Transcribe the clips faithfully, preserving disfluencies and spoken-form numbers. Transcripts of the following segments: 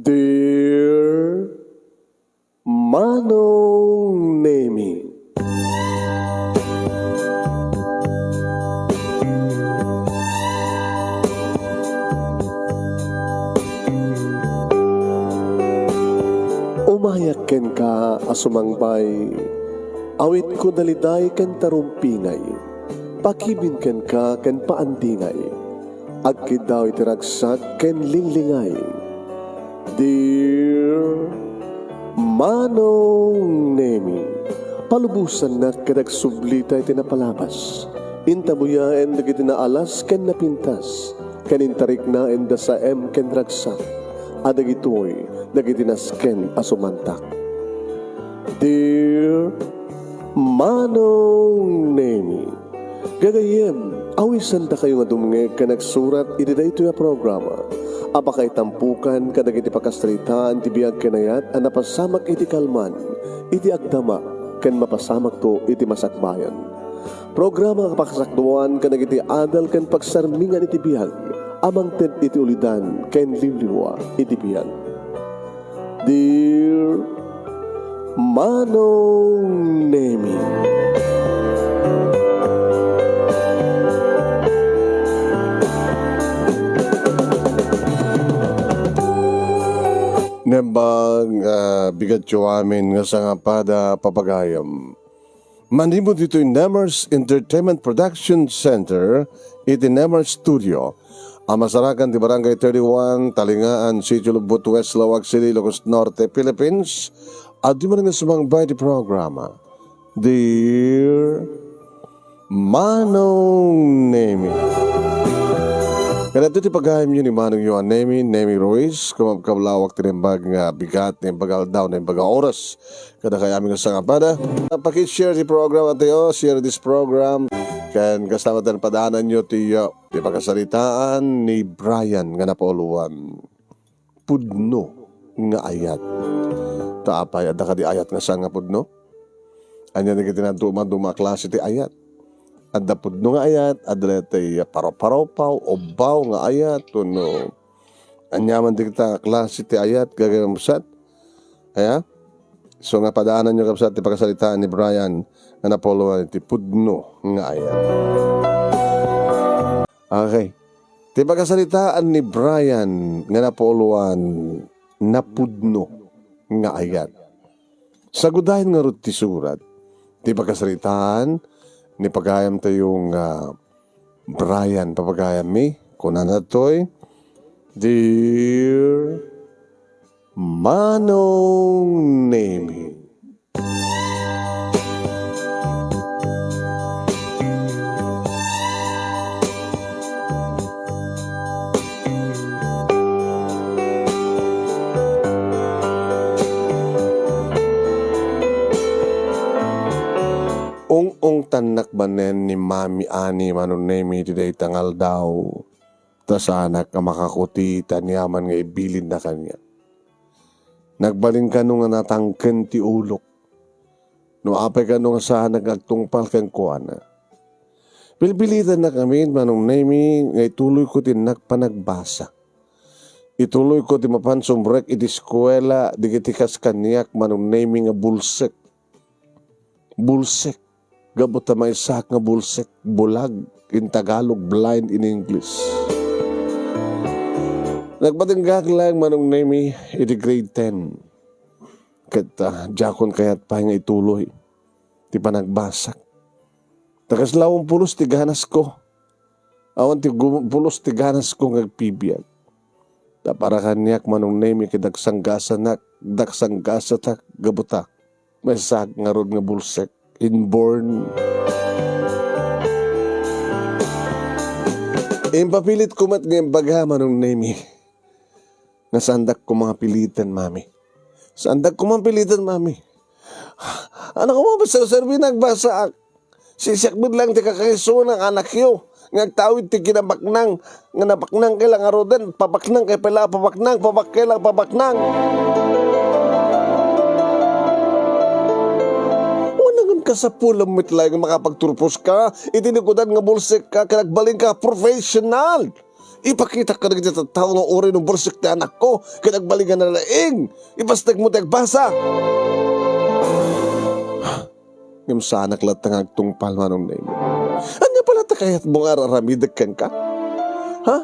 Dear Manong Nemi. Umayak kenka a sumangbay, awitko daliday ken tarumpingay, pakibin kenka ken paandingay. Agkiddaw iti ragsak ken linglingay. Dear Manong Nemi, palubosannak ket agsublita iti napalabas. Intabuyaen dagiti naalas ken napintas, ken intariknaen da saem ken ragsak, a dagitoy dagiti nasken a sumantak. Dear Manong Nemi, gagayyem, awisandakayo nga dumngeg ken agsurat iti daytoy a programa a pakaitampokan kadagiti pakasaritaan ti biag ken ayat a napasamak iti kalman, iti agdama, ken mapasamakto iti masakbayan. Programa a pakasakduan kadagiti adal ken pagsarmingan iti biag a mangted iti ulidan ken liwliwa iti biag. Dear Manong Nemi. Nembag, ah, bigatyo amin nga sangapada, papagayam. Manipud ditoy Nemers Entertainment Production Center iti Nemers Studio, a masarakan ti Barangay thirty-one, Talingaan, Sitio Lubot, West Laoag City, Ilocos Norte, Philippines. Adu man nga sumangbay ti programa, Dear Manong Nemi. Kadagiti pagayamyo ni Manong Yuan Nemi, Nemi Ruiz, kumabkablawak ti naimbag nga bigat, naimbag aldaw, naimbag oras. Kadakayo amin nga sangapada. Paki-share ti program, atayo. Share this program. Ken kasama tan padaananyo ti, uh, ti pakasaritaan ni Brian nga napauluan. Pudno nga ayat. Ta apay, adda kadi ayat nga saan nga pudno? Ania dagiti naduma-duma a klase ti ayat? Adda pudno nga ayat, adda daytoy paruparupaw, ubbaw nga ayat, wenno aniaman dagita nga klase ti ayat, gagayyem, kabsat. Aya? So nga padaananyo, kabsat, ti pakasaritaan ni Brian nga napauluan iti pudno nga ayat. Okay. Ti pakasaritaan ni Brian nga napauluan, napudno nga ayat. Sagudayen ngarud ti surat ti pakasaritaan ni pagayamtayo nga Brian, papagayammi, kunana daytoy, Dear Manong Nemi. Ung-ungtannak manen ni Mami Ani, Manong Nemi, iti dayta nga aldaw. Ta saanak a makakuti iti aniaman nga ibilinna kaniak. Nagbalin kano nga natangken ti ulok. No apay kano nga saanak nga agtungpal kenkuana. Pilpilitannak amin, Manong Nemi, nga ituloyko ti innak panagbasa. Ituloyko ti mapan sumrek iti eskuela dagiti kas kaniak, Manong Nemi, nga bulsek. Bulsek. Gapu ta maysaak nga bulsek, bulag in Tagalog, blind in English. Nagpatinggak laeng, Manong Nemi, iti grade ten. Ket, ah, diakon kayat pay nga ituloy ti panagbasak. Ta kasla umpulos ti ganasko. Awan ti gum-, pulos ti ganasko nga agbibiag. Ta para kaniak, Manong Nemi, ket daksanggasanak, daksanggasatak, gapu ta maysaak ngarud nga bulsek, inborn. Impapilitko met nga imbaga, Manong Nemi, nga saandak koma nga piliten, Mami. Saandak koma nga piliten, Mami. Ania koma, basta serbi nagbasaak. Siak met laeng ti kakaisuan nga anakyo nga agtawid ti kinabaknang, nga nabaknang kay la ngaruden, pabaknang kay pala, pabaknang, pabak-, kay la, pabaknang. Wen, ngem kasapulem met laeng nga makapagturposka iti nikudan nga bulsekka ken agbalinka professional. Ipakitak kadagiti tattao nga uray no bulsek ti anakko ket agbalin nga nalaing. Ipastegmo ti agbasa. Ngem saanak latta nga agtungpal, Manong Nemi. Ania pay latta kayatmo nga ar-aramidek kenka? Ha?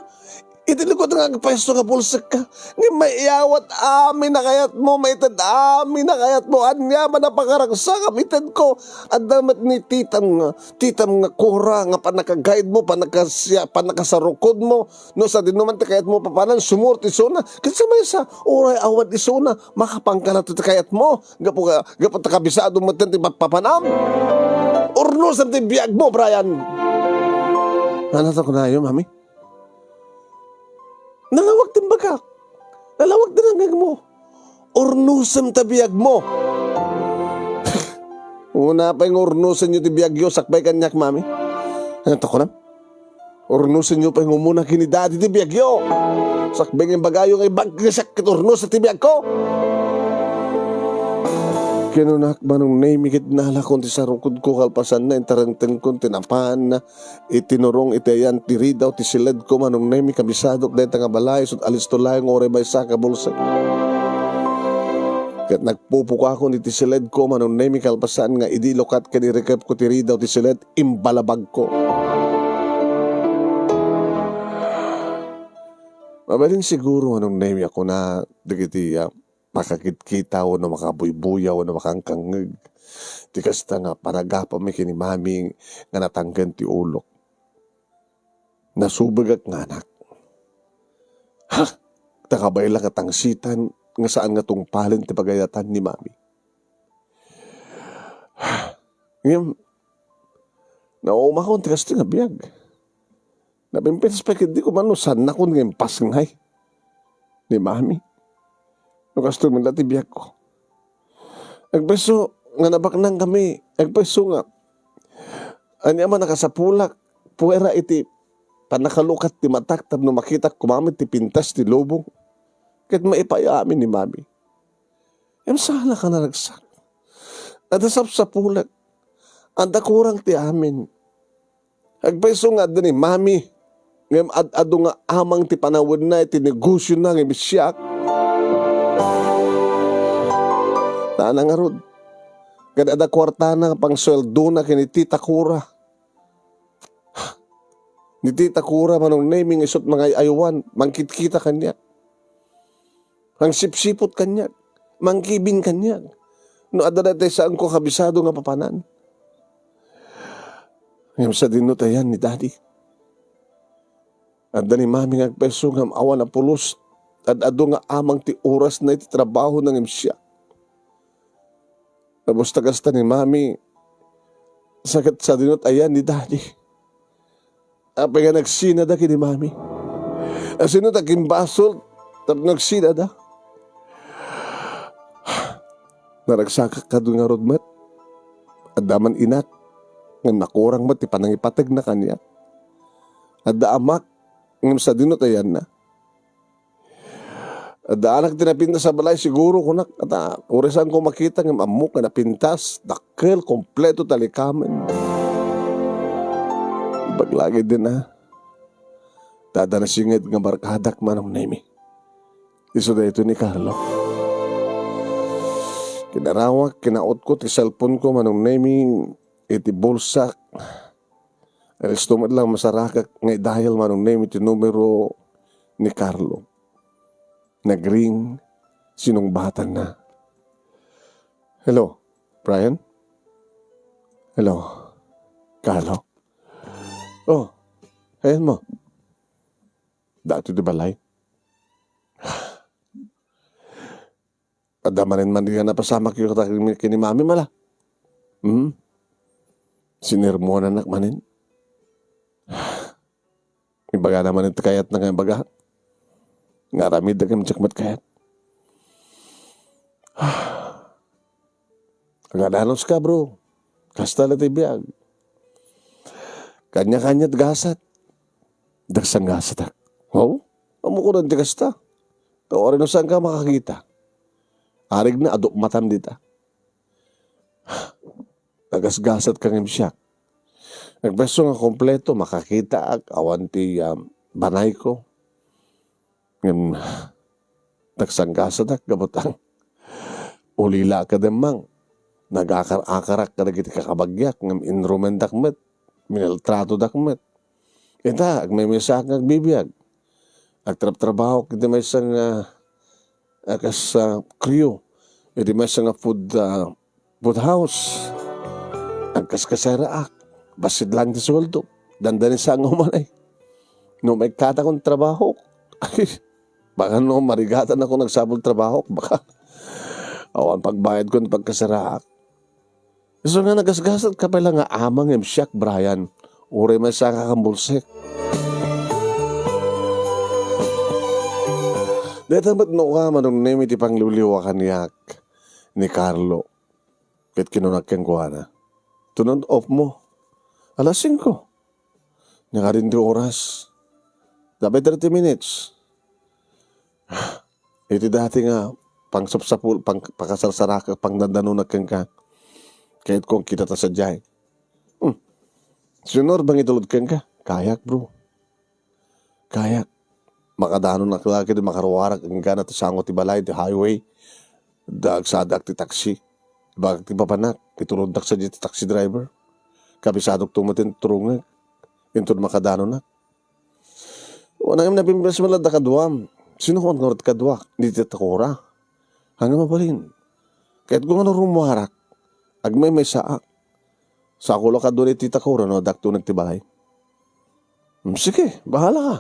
Iti lugod nga agpayso nga bulsekka, ngem maiyawat amin a kayatmo, maited amin a kayatmo. Ania man a pakaragsakam, itedko. Adda met ni titam nga, titam nga kura nga pannaka-guide mo, pannakasia-, pannakasarukodmo. No sadino man ti kayatmo papanan, sumurot isuna. Ket sa maysa, uray awan isuna, makapanka latta ti kayatmo. Gapu ka, gapu ta kabisado met ti papapanam. Urnosem ti biagmo, Brian. Ania ti kunayo, Mami? Nalawag ti imbagak. Nalawag ti nangngegmo. Urnosem ta biagmo. Una pay nga urnosenyo ti biagyo, sakbay kaniak, Mami. Ania ti kunam? Urnosenyo pay nga umuna ken ni Daddy ti biagyo. Sakbay nga imbagayo nga ibagkesiak ket urnosek ti biagko. Kinunak, Manong Nemi, ket nalakon ti sarukodko kalpasanna, intarengtengkon ti napaanna. Iti nurong iti ayan ti ridaw ti siledko, Manong Nemi, kabisadok dayta nga balay, isut' alisto laeng uray maysa ka bulsek. Ket nagpupukakon iti siledko, Manong Nemi, kalpasan nga idi lukat ken irikepko ti ridaw ti siled, imbalabagko. Mabalin siguro, Manong Nemi, a kuna dagiti, ah, makakitkita wenno makabuybuya wenno makangkangngeg ti kasta nga panagapami ken ni Mami nga natanggen ti ulok. Nasubegak nga anak. Ha? Ta kabay la nga tangsitan nga saan nga tungpalen ti pagayatan ni Mami. Ngem, naumakon ti kastoy nga biag. Napimpinas pay ketdi koma no saannakon nga impasngay ni Mami. No kastoy met la ti biagko. Agpayso nga nabaknangkami, agpayso nga ania man a kasapulak, puera iti pannakalukat ti matak tapno makitak koma met ti pintas ti lubong. Ket maipaay amin ni Mami. Ngem saanak a naragsak. Adda sapsapulek. Adda kurang ti amin. Agpayso nga adda ni Mami, ngem ad-adu nga amang ti panawenna iti negosiona ngem siak. Tana ngarud, ket adda kuartana nga pangsueldona ken ni Tita Cora. Ni Tita Cora, Manong Nemi, nga isut' mangay-aywan, mangkitkita kaniak. Mangsipsiput kaniak, mangkibin kaniak. No adda daytoy saanko kabisado nga papanan. Ngem sadino ti ayan ni Daddy? Adda ni Mami nga agpayso ngem awan a pulos. Ad-adu nga amang ti orasna iti trabahona ngem siak. Nabus ta kasta ni Mami, sa ket sadino ti ayan ni Daddy? Apay nga nagsinada ken ni Mami? Asino ti agimbasol tapno nagsinada? Naragsakak kadi ngarud met. Adda man inak, ngem nakurang met ti panangipategna kaniak. Adda amak, ngem sadino ti ayanna? Adda anak ti napintas a balay, siguro, kunak, ta uray saanko makita ngem ammok nga napintas, dakkel, kompleto ti alikamen. Ibaga la ketdin a, ta adda nasinged nga barkadak, Manong Nemi. Isu daytoy ni Carlo. Kinarawak, kinautko ti cellphone ko, Manong Nemi, iti bulsak. Alisto met la, masarakak nga i-dial, Manong Nemi, ti numero ni Carlo. Nag-ring, sinungbatanna. Hello, Brian? Hello, Carlo? Oh, ayan mo. Daytoy ti balay. Adda manen man nga napasamakyo ken ni Mami, mala? Hmm? Sinermonanak manen? Ibagana manen ti kayatna nga ibaga. Nga aramid, agkamdiak met kayat. Agananos ka, bro. Kasta la ti biag. Kanya-kanya ti gasat. Dagsa ti gasatak. Wow? Ammok no ti kasta. Uray no saanka makakita. Arigna, adu matam dita. Nagasgasatka ngem siak. Agpayso nga kompleto, makakitaak, awan ti, um, banayko. Ngem nagsanggasadak gapu ta ulila kadem, mang. Nagakar-akarak kadagiti kakabagiak ngem inrumendak met, minaltratodak met. Ita, agmaymaysaak nga agbibiag. Agtrabtrabahok iti maysa nga, a, kas, a, crew, iti maysa nga food, a, food house. Agkaskaseraak. Bassit lang ti sueldo. Dandani sa nga umanay. No maikkatakon trabahok. Baka no marigatan ako nagsapul trabahok, baka awan pagbayadko ti pagkaseraak. Isu nga nagasgasatka pay la nga amang ngem siak, Brian. Uray maysaka kan bulsek. Dayta met no ka, Manong Nemi, ti pangliwliwa kaniak ni Carlo. Ket kinunak kenkuana, "Tunon off mo. Alas singko. Nakarin ti oras. Dapat thirty minutes." Iti dati nga pangsapsapul-, pang-, pakasarsarak, pangdandanonak kenka, kayatko a kita ta sadiay. Hmm. Senyor, bangin itulod kenka? Kayak, bro. Kayak. Makadanonak la ket makaruarak enggana ti sango ti balay, ti highway. Dagsadak ti taxi. Ibagak ti papanak, ituloddak sadiay ti taxi driver. Kabisadok to met ti turongek. Inton makadanonak. Wen, ngem napimpias met la da kaduam. Sino kon ngarud kaduak? Ni Tita Cora. Ania mabalin? Kayatko nga no rummuarak, agmaymaysaak. Sakulo kadua ni Tita Cora no addak tuneg ti balay. "Hmm, sige, bahala ka.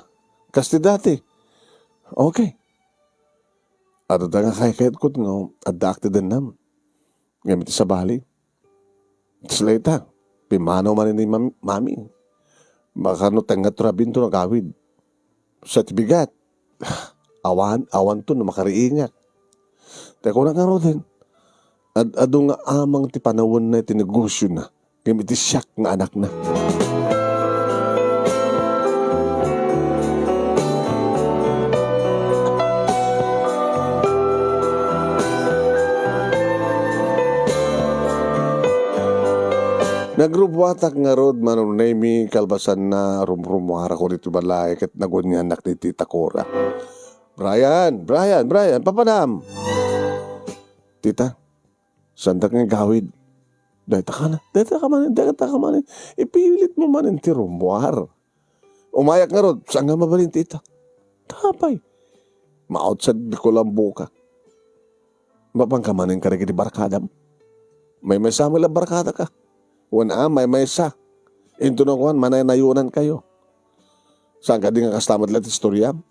Kas ti dati." Okay. Adda nga kaykayat kotngo, addaak ti dennam. Ngem iti sabali, iti sila ita, pimmanaw manen ni mam-, mami. Baka no tengnga to rabinto nagawid. Sa ti bigat, awan, awanto no makariingak. Ti kunak ngaruden, ad-adu nga amang ti panawenna iti negosiona. Ngem iti siak nga anakna. Nagrubbuatak ngarud, Manong Nemi, kalpasanna, rumrummuarakon iti balay ket naguniannak ni Tita Cora. "Brian, Brian, Brian, papanam!" "Tita, saandak nga igawid?" "Dayta ka na, dayta ka manen, dayta ka manen. Ipilit mo manen ti rummuar." Umayak ngarud, saan nga mabalin ti ita? Tapay. Ma-outside di ko lang buka. Mapan ka manen kadagiti barkadam? Maymaysa met la barkada ka. Wen a, maymaysa. Inton no kuan, manaynayonan kayo. Saan kadi nga kasta met la ti istoriam?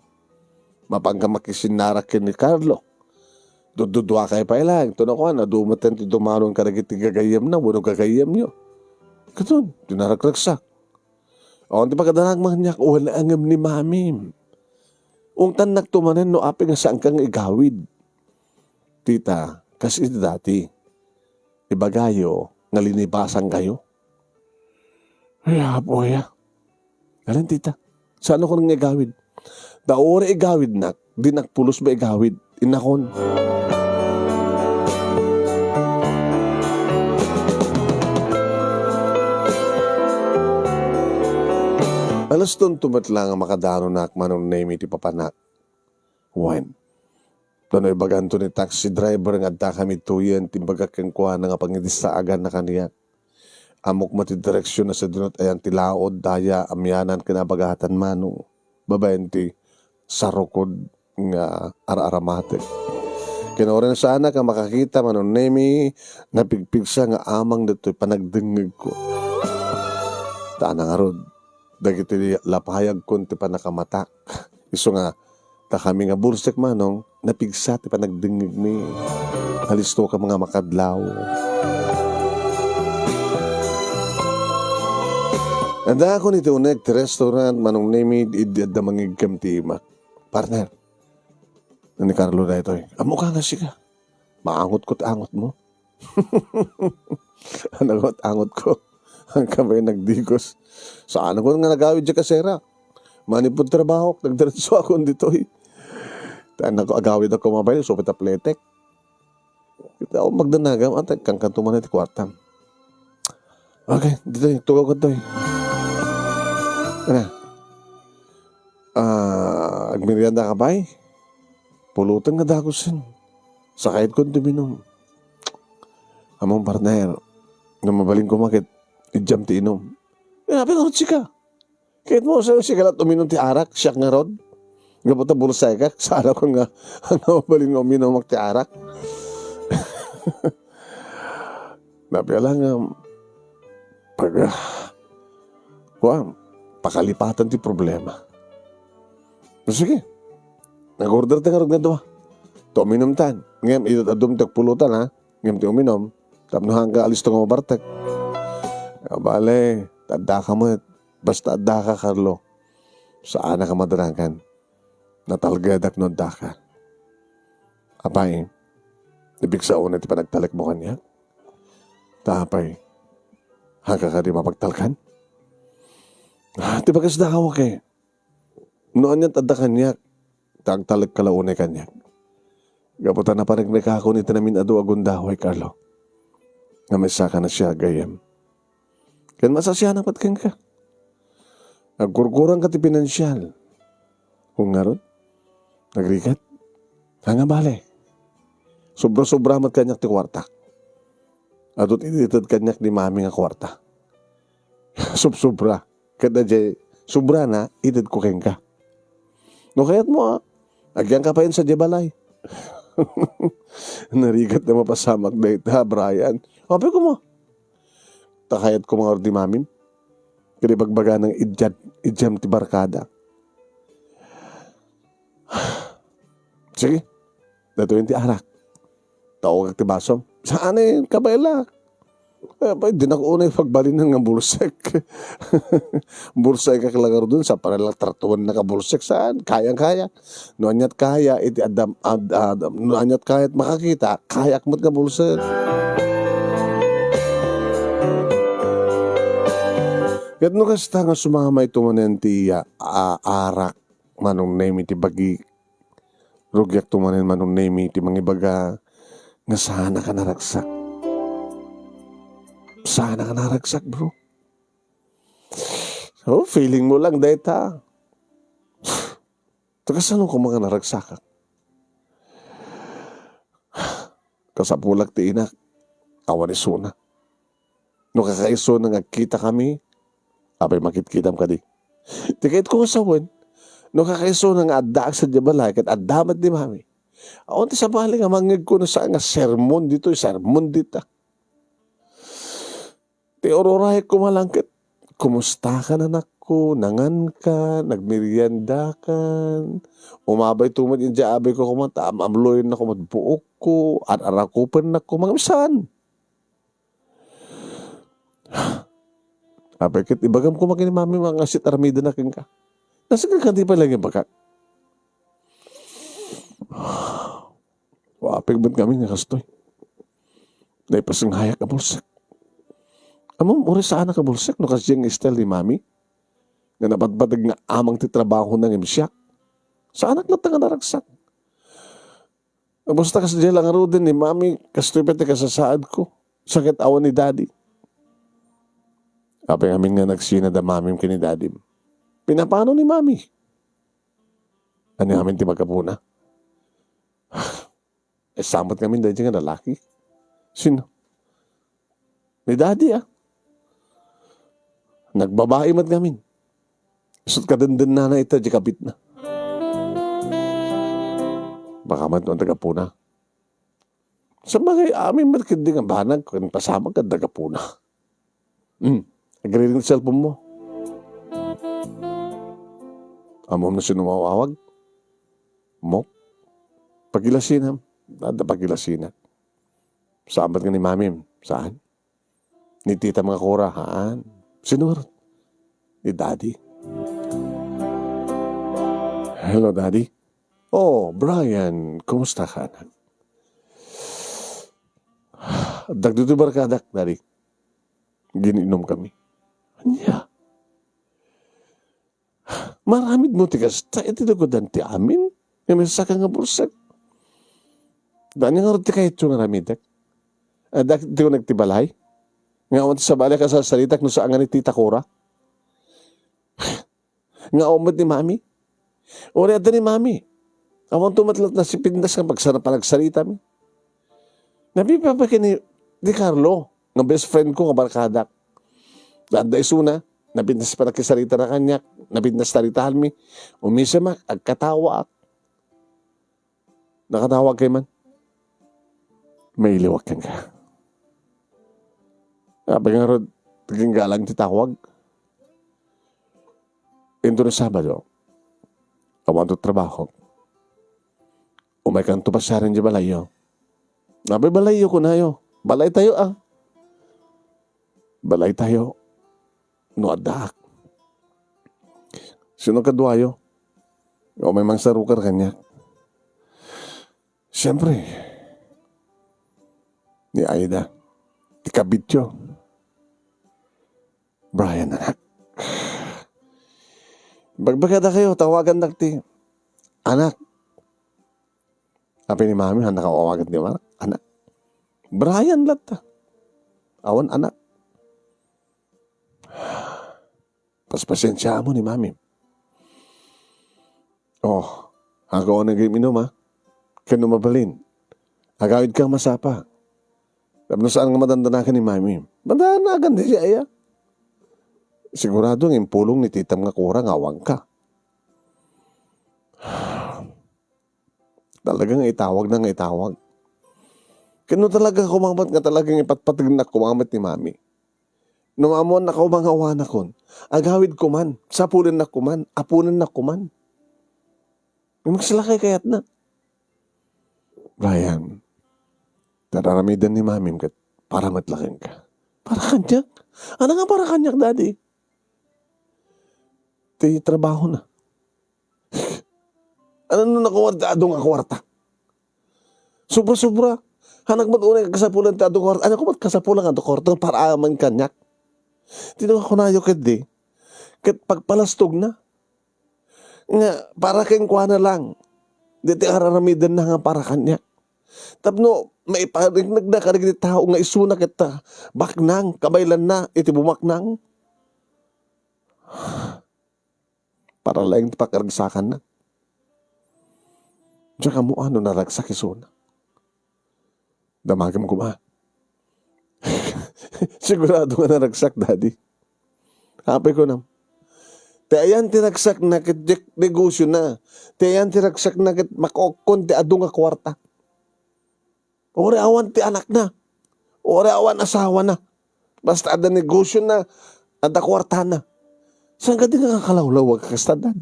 Mapan ka makisinnarak ken ni Carlo. Dududua kay pay lang. Inton no kuan, adu met ti dumanon kadagiti gagayyemna, wenno gagayyemyo. Katon, dinaragragsak. Awan ti pagadanak man kaniak, wen a ngem ni Mami. Ungtannak to manen no apay nga saanka nga igawid. Tita, kas iti dati, ibagayo nga linibasankayo. Ay, apo, ya. Alan, tita, saan ako nga igawid? Ta uray igawidnak, dinak pulos ba igawid? Innakon. Alas tunto met la nga makadanonak, Manong Nemi, ti papanak. Wen, ta no ibaganto ni taxi driver nga adda kami tuyen, ti imbagak kenkuana nga pangidisaaganna kaniak. Ammok met ti direksionna sadino ti ayan ti laod, daya, amianan, ken abagatan, Manong. Babaen ti sarukod nga ar-aramatek. Ken uray no saanak a makakita, Manong Nemi, napigpigsa nga amang ditoy panagdengngegko. Ta ngarud, dagiti lapayagkon ti pannakamatak. Isu nga, ta kami nga bulsek, Manong, napigsa ti panagdengngegmi. Alisto ka nga makadlaw. Addaakon iti uneg ti restaurant, Manong Nemi, idi adda mangigkem ti imak. Partner, ni Carlo daytoy. Ammo ka nga sika. Maangotko ti angotmo. Anangot-angot ko. Ang kamay nagdigos. Saan ako nga nagawid di kasera? Manipud trabahok, nagdiretso ako ditoy. Tan ako, agawid ako mabay, supit a pletek. Kita ako magdanagam, at kangkanto man ti kwartam. Okay, ditoy, tugaw ko ditoy. Ana. Ah, agmerienda ka pay? Pulutan nga dagusen. Sakayat ko ti uminum. Ammom, partner, no mabalin koma ket idiam ti inum. Eh, apay ngarud sika? Ket mo, sa sika la't uminum ti arak, siak ngarud? Gapu ta bulsek ka, saan ko nga, nga mabalin nga uminum ti arak. Napiala nga, pag, ah, kuwan, pakalipatan ti problema. Sige, nag-order ta ngarud nga dua. Ta uminumtan. Ngem, iti adum ti agpulutan, ha? Ngem ti uminum, tapno haanka alisto nga mabartek. Ah, bale, ta addaka met. Basta addaka, Carlo. Saanaka madaragan. Natalgedak no addaka. Apay, ipigsa unay ti panagtalekmo kaniak? Ta apay, haanka kadi mapagtalkan? Ah, ti bagasda, awa kay, no ania't adda kaniak, ta agtalekka la unay kaniak. Gapu ta napariknekakon iti namin-adu a gundaway, Carlo. Nga maysakan a siak gayyem. Ken masasianak met kenka. Agkurkuranka ti pinansial. Kung ngarud, nagrigat. Ania bale? Sobra-sobra met kaniak ti kuarta. Adu ti ited kaniak ni mami nga kuarta. Sobsobra. Ket daydiay sobrana, itedko kenka. No kayatmo, ah, agyanka pay sadiay balay. Narigat a mapasamak dayta, Brian. Apay koma? Ta kayatko nga ngarud ni mamim. Ket ibagbagana nga idiam, idiam ti barkada. Sige, daytoyen ti arak. Taogak ti basom. Saan, eh, kabaelak. Eh, pay, dinak unay pagbalinan nga bulsek. Bulsek ka la ngaruden, sa panay la tratuennak a bulsek, saan? Kayang-kaya. No ania't kaya, iti adam, ad-, ad-, no ania't kaya't makakita, kayak met nga bulsek. Ket no kasta nga sumama ito manen ti, ah, arak, Manong Nemi ti bagi, rugiakto manen, Manong Nemi, ti mangibaga nga saanaka naragsak. Saanaka naragsak, bro. Oh, feeling mo lang dayta. Ta kasano koma nga naragsakak? Kasapulak ti inak. Awan isuna. No kakaisuna nga agkitakami, apay makitkitam kadi? Ti kayatko nga sawen, no kakaisuna nga addaak sadiay balay ket adda met ni mami, awan ti sabali nga mangngegko no saan nga sermon ditoy, sermon dita. Ti ururayek koma lang ket, "Kumusta ka, anakko? Nanganka? Nagmeriendakan? Umabay to met idiay abayko koma, ta am-amloyennako met buokko, ar-arakupennak koma." Ngem saan? Apay ket ibagam koma ken ni mami nga sit-aramidenna kenka. Nasken kadi pay laeng ibagak. Waapek met ngamin nga kastoy. Naipasengayak a bulsek. Ammom, uray saanak a bulsek no kasdiay nga style ni mami. Nga napatpateg nga amang ti trabahona ngem siak. Saanak latta nga naragsak. Basta kasdiay la ngaruden ni mami, kastoy pay ti kasasaadko. Sa ket awan ni daddy. Apay ngamin nga nagsina da mamim ken ni daddy? Pinapano ni mami? Ania ngamin ti maggapuna? Eh, saan met ngamin daydiay nga lalaki? Sino? Ni daddy, ah. Nagbabai met ngamin. Isut' kadendennana ita diay kabitna. Baka met no adda gapuna. Sabagay, amin met ketdi nga banag ken pasamak adda gapuna. Hmm. Agriring ti cellphone mo. Ammom no sino mawawag? Mok? Pagilasinam. Adda pagilasinam. Saan met nga ni mamim? Saan? Ni tita nga Cora, haan. Sino ngarud? Ni daddy. Hello, daddy. Oh, Brian, kumusta ka, anak? Dagditoy barkadak, daddy. Gin-inum kami. Ania? Maramid mo ti kasta iti lugodan ti amin. Nga maysa ka nga bulsek. Daan nga ngarud ti kayatyo nga aramidek. Adda ti uneg ti balay. Nga awan ti sabali a kasasaritak no saan nga ni Tita Cora. Nga awan met ni Mami. Uray adda ni Mami. Awan to met latta ti napintas nga pagsar-, panagsaritami. Napipapay ken ni, ni Carlo, nga best friend ko nga barkadak. Adda isuna, napintas panagsaritana kaniak, napintas taritaanmi. Umisemak, agkatawaak. Nakatawag kay man. Mailiwak kenka. Apay ngarud, naging galang ti tawag. Inton Sabado, awan to trabaho. Umaykanto pasiaren idiay balayyo. Apay balayyo, kunayo. Balaytayo, a. Balaytayo. No addaak. Sino kaduayo? Nga umay mangsarukar kaniak. Siyempre, ni Aida. Ti kabityo. Brian, anak. Bagbagada kayo, tawagan nak ti anak. Apay ni Mami, han nakawawagan ti anak. Anak. Brian latta. Awan anak. Paspasiensiaam ni Mami. Oh, ako ang nag-iminum, ha? Ken no mabalin, agawidka masapa. Tapno saan nga madandanagan ni Mami. Madanagan di siya, iya. Sigurado nga impulong ni titam nga kura nga awanka. Talaga nga itawag na nga itawag. Ken no talaga kumamat nga talagang ipatpategnak kumamat ni Mami. No ammoannak a umangawanakon, agawidko man, sapulennak kuman, aponennak kuman. Magsalakay kayatna. Brian, tararamidan ni Mamim ket para met la kenka. Para kaniak? Ano nga para kaniak, Daddy? Ti trabaho na. Ano no nakuha ti adu nga kwarta? Sobra-sobra. Hanak met unay kasapulan ti adu nga kwarta. Ano ko met kasapulan nga adu nga kwarta para amin kaniak? Ti no kunayo ketdi, ket pagpalastog na. Nga para kenkuana lang. Di ti araramidan na nga para kaniak. Tapno maipariknag na kadagiti tao nga isuna ket, ah, baknang, kabaylan na iti bumaknang. Para laeng ti pakaragsakanna. Diak ammo no naragsak isuna. Damagem koma. Sigurado nga naragsak, Daddy. Apay kunam. Ti ayan ti ragsakna ket diak negosiona. Ti ayan ti ragsakna ket makaukkon ti adu nga kuarta. Uray awan ti anakna. Uray awan asawana. Basta adda negosiona, adda kuartana. Saan kadi nga kalawlawag kasta, Dad?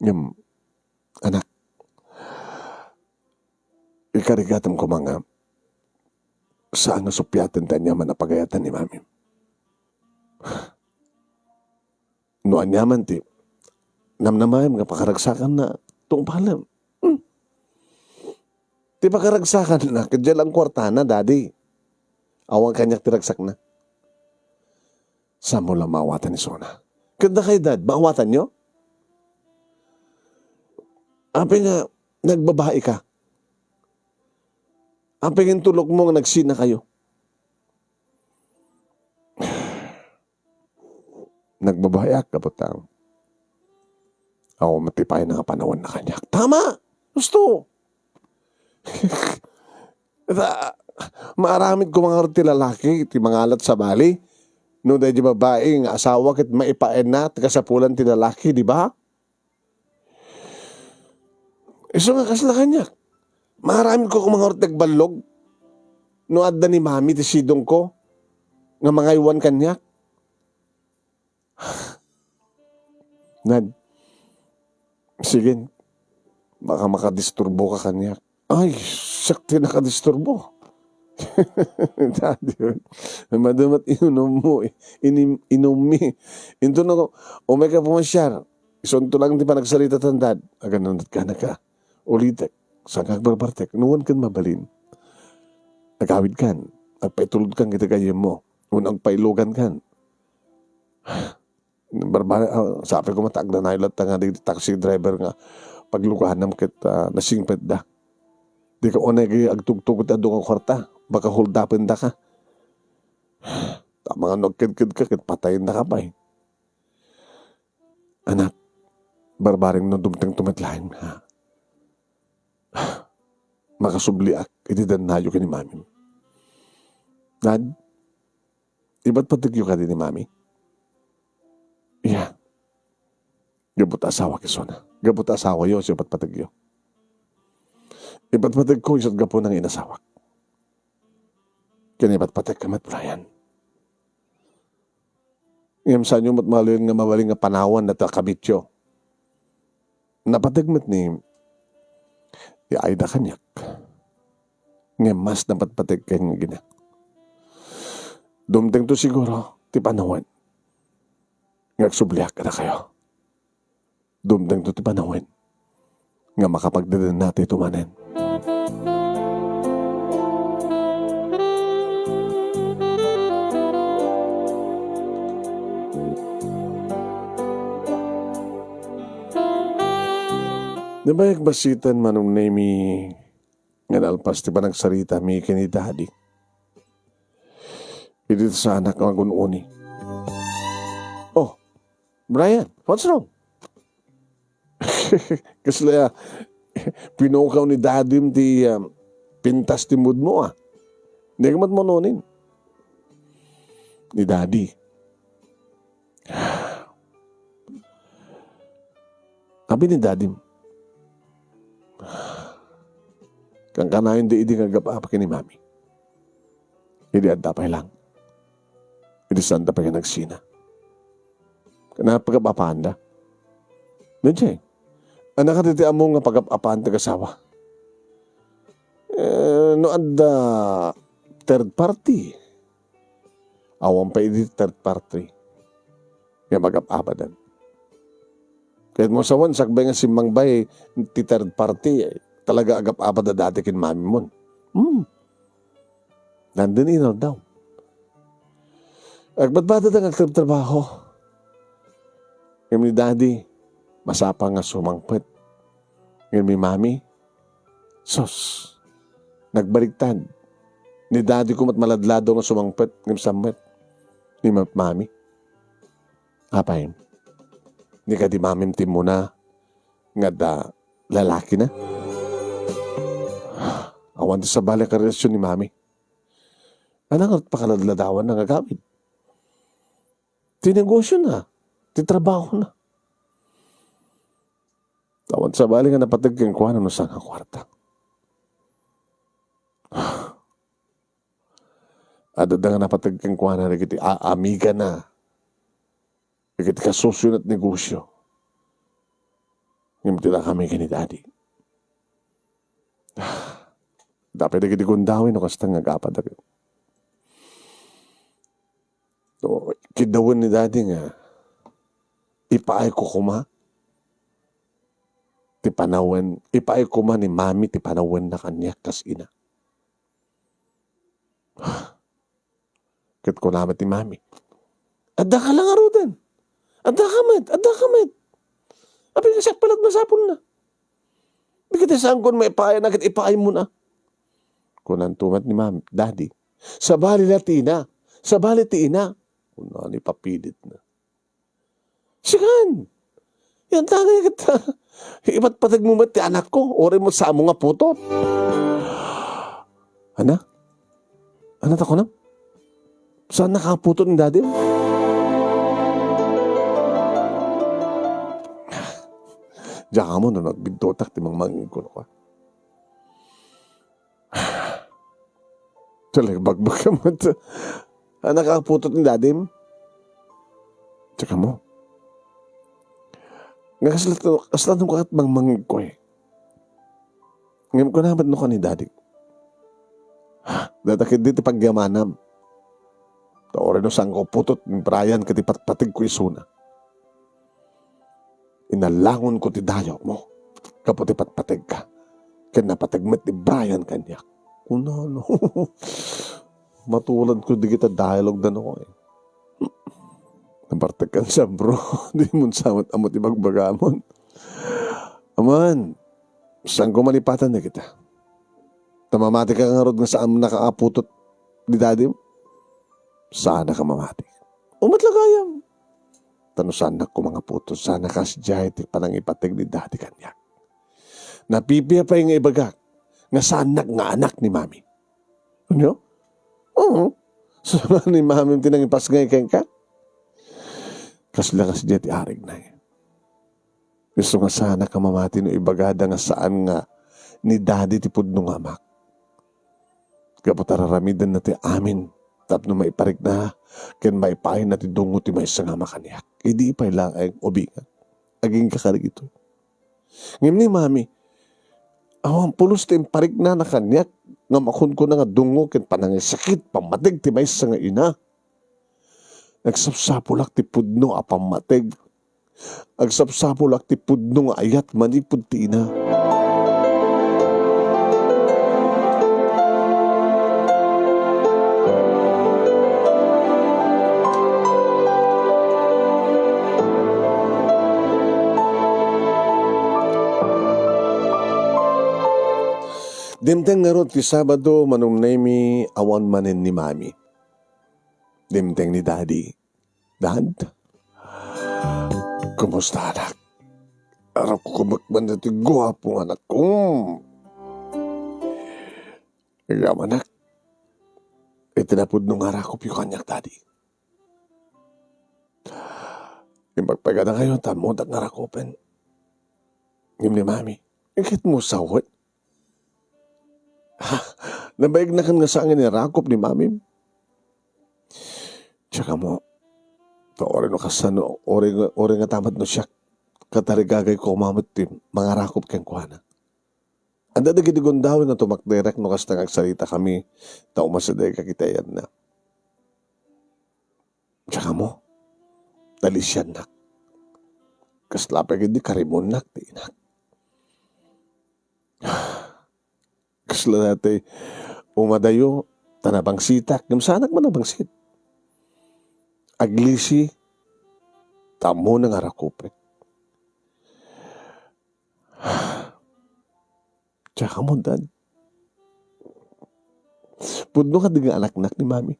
Ngem, anak, ikarigatem koma nga saan nga suppiaten ti aniaman a pagayatan ni Mami. No aniaman ti namnamaem nga pakaragsakanna, tungpalem. Hmm. Ti pakaragsakanna, ket dia lang kuartana, Daddy. Awan kaniak ti ragsakna. Saanmo la maawatan isuna? Ket dakay, Dad, maawatanyo? Apay nga nagbabaika? Apay nga intulokmo nga nagsinakayo? Nagbabaiak, kapatang. Awan met ti pay nga panawanna kaniak. Tama! Husto! Ta, maaramid koma ngarud ti lalaki, ti mangalat sabali. No daydi babai nga asawa ket maipaayna ti kasapulan ti lalaki, di ba? Isu nga kasla kaniak. Maaramid ko koma ngarud ti agballog. No adda ni Mami ti sidongko nga mangaywan kaniak. Nan, sige, baka makadisturbo ka kaniak. Ay, siak ti nakadisturbo. Daddy, madu met inummo, inim-, inummi. Inton ako, umay ka pumasiar, isunto lang ti panagsarita tan, Dad. Agananat ka na ka. Ulitek, saan ka agbarbartek? No wen ken mabalin. Agawid kan, agpaitulod kan iti gayyemmo, wenno agpailogan kan. Barbara, ah, sabi ko, matagdanay latta nga di taxi driver nga pagluganam ket, ah, nasingpetda. Di ka unay agtugtugot ti adu nga kwarta, baka holdapendaka. Ta Mangano agkedkedka ket patayennaka pay. Anak, barbareng no dumtengto met laeng, ha? Makasubliak iti dannayo ken ni mamim. Dad, ipatpategyo kadi ni mami? Iya. Gapu ta asawak isuna. Gapu ta asawayo, isu ipatpategyo. Ipatpategko isu't gapu nga inasawak. Ken ipatpategka met, Brian. Ngem saanyo met maluyen nga mabalin nga panawan dayta a kabityo. Napateg met ni, ni Aida kaniak. Ngem mas napatpateg ken nga gina. Dumtengto siguro ti panawen nga agsubliak kadakayo. Dumtengto ti panawen nga makapagdedennatayo manen. Nabayag bassit, Manong Nemy, nga nalpas ti panagsaritami ken ni Daddy. Idi ta saanak nga agun-uni. Oh, Brian, what's wrong? Kasla, ah, pinukaw ni Dadim ti, ah, pintas ti mood mo, ah. Di ka met manunin. Ni Daddy. Abi ni Dadim. Kankanayon di idi nga agap-apa ken ni Mami. Idi adda pay lang. Idi saanda pay nga nagsina. Ken napagap-apaanda. Daydiay, ania kadi ti ammom nga pagap-apaan ti agasawa? Eh, no adda third party, awan pay idi third party nga magap-apadan. Ket mo sawen, sakbay nga simmangbay ti third party, talaga agap-apada dati ken mamimon. Hmm. Nandun inaldaw. Agbadbadada nga agtrabtrabaho. Ngem ni Daddy, masapa nga sumangpet. Ngem ni Mami, sus, nagbaligtad. Ni Daddy ko met maladladaw nga sumangpet, ngem sammet ni Ma-, Mami. Apay, ni kadi Mamim timmuna nga adda lalakina? Awan ti sabali a karelasyon ni Mami. Ania nga pakaladladawanna nga agawid? Ti negosiona, ti trabahona. Awan sabali nga napateg kenkuana no saan nga kuarta. Adda nga napateg kenkuana dagiti a-, amigana, dagiti kasusiona ti negosio. Ngem ti dakami ken ni Daddy. Dapay dagiti gundaway no kasta nga agapa dagiti. No, kiddawen ni Daddy nga ipaayko koma ti panawen, ipaay koma ni Mami ti panawenna kaniak kas ina. Ket kuna met ni Mami, "Addaka la ngaruden. Addaka met, addaka met. Apay nga siak pay la ti masapulna? Di ketdi saanko maipaayna ket ipaaymona?" Kunanto met ni Mami, "Daddy, sabali la ti ina. Sabali ti ina." Kuna ni papilitna. Sika, yantangay ket ipatpategmo met ti anakko, uray met saanmo nga putot. Ania? Ania ti kunam? Saan nakaputot ni Daddy? Diak ammo no nagbiddutak ti mangmangig ko, no, ka. Talaga, bagbag ka met. Ania, nakaputot ni Dadim? Tsaka mo. Nga kasla, kasla no kat mangmangig ko eh. Ngem kuna met no kani Dadi. Dayta ketdi ti pagyamanam. Ta uray no saanko putot ni Brian ket ipatpateg ko isuna. Inalangonko ti dayawmo gapu ti patpategka. Ken napateg met ni Brian kaniak. Kunana. Matuladko dagita dialogue da no, eh. Nabartekkan siya, bro. Di mo samet ammo ti bagbagamon. Aman, saanko malipatan dagita? Ta mamati ka ngarud nga saan nakakaputot ni Dadi mo? Saanak a mamati. Umat la gayam. Ta no saannak koma nga putod, saan a kasdiay ti panangipateg ni Daddy kaniak. Napipia pay nga ibagak nga saannak nga anak ni Mami. Ania? Oo. Saan ni Mami ti nangipasngay kenka? Kasla kasdiay ti arigna. Isu nga saanak a mamati no ibagada nga saan nga ni Daddy ti pudno nga amak. Gapu ta araramidenna ti amin tapno maiparikna ken maipaayna ti dungo ti maysa nga ama kaniak. Idi pay laeng ubingak. Agingga kadagitoy. Ngem ni Mami, awan pulos ti impariknana kaniak nga makunkuna nga dungo ken panangisakit, pammateg ti maysa nga ina. Nagsapsapulak ti pudno a pammateg. Agsapsapulak ti pudno nga ayat manipud ti ina. Dimteng ngarud ti Sabado, manumnaymi awan manen ni Mami. Dimteng ni Daddy. Dad? Kumusta, anak? Arap ko kumakman na ti guwapo nga anak ko. Ikaw, anak, iti napudno nga arakop yo kaniak, Daddy. Imbag pay kadakayo, tammodak nga arakupen. Ngem ni Mami, iket mo sawen? Ha? Nabaignakan nga saan nga ni arakop ni Mamim? Tsaka mo, ta uray no kasano, uray nga, uray nga tamat no siak, katarigagay ko umamet ti mangarakop kenkuana. Adda dagiti gundaway nga tumakderek no kasta nga agsarita kami, ta umasideg a kitaenna. Tsaka mo, nalisiannak. Kasla pay ketdi karimonnak ti inak. Kasla daytoy, umadayo, ta nabangsitak. Ngem saanak man a bangsit. Aglisi, ta ammona nga arakupek. Tsaka mo, Dad. Pudno kadi nga anaknak ni Mami.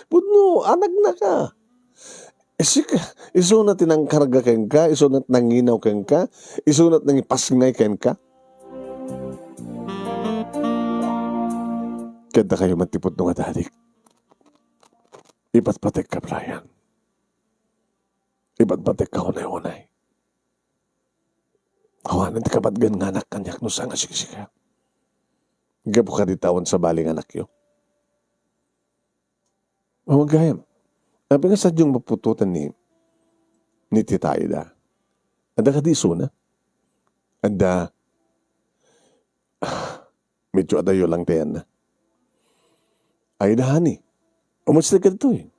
Pudno, anaknaka. Isika, isuna ti nangkarga kenka, isuna ti nanginaw kenka, isuna ti nangipasngay kenka. Ket dakayo met ti pudno nga dadik. Ipatpategka, Brian. Ipatpategka unay-unay. Awanen ti kapatgan nga anak kaniak no saan nga siksika. Gapu kadi ta awan sabali nga anakyo. Awan gayam. Apay nga sadyong maputotan ni, ni Tita Aida? Adda kadi isuna? Adda. Medyo adayo lang ti ayanna. Aida, honey, umasideg kadtoy.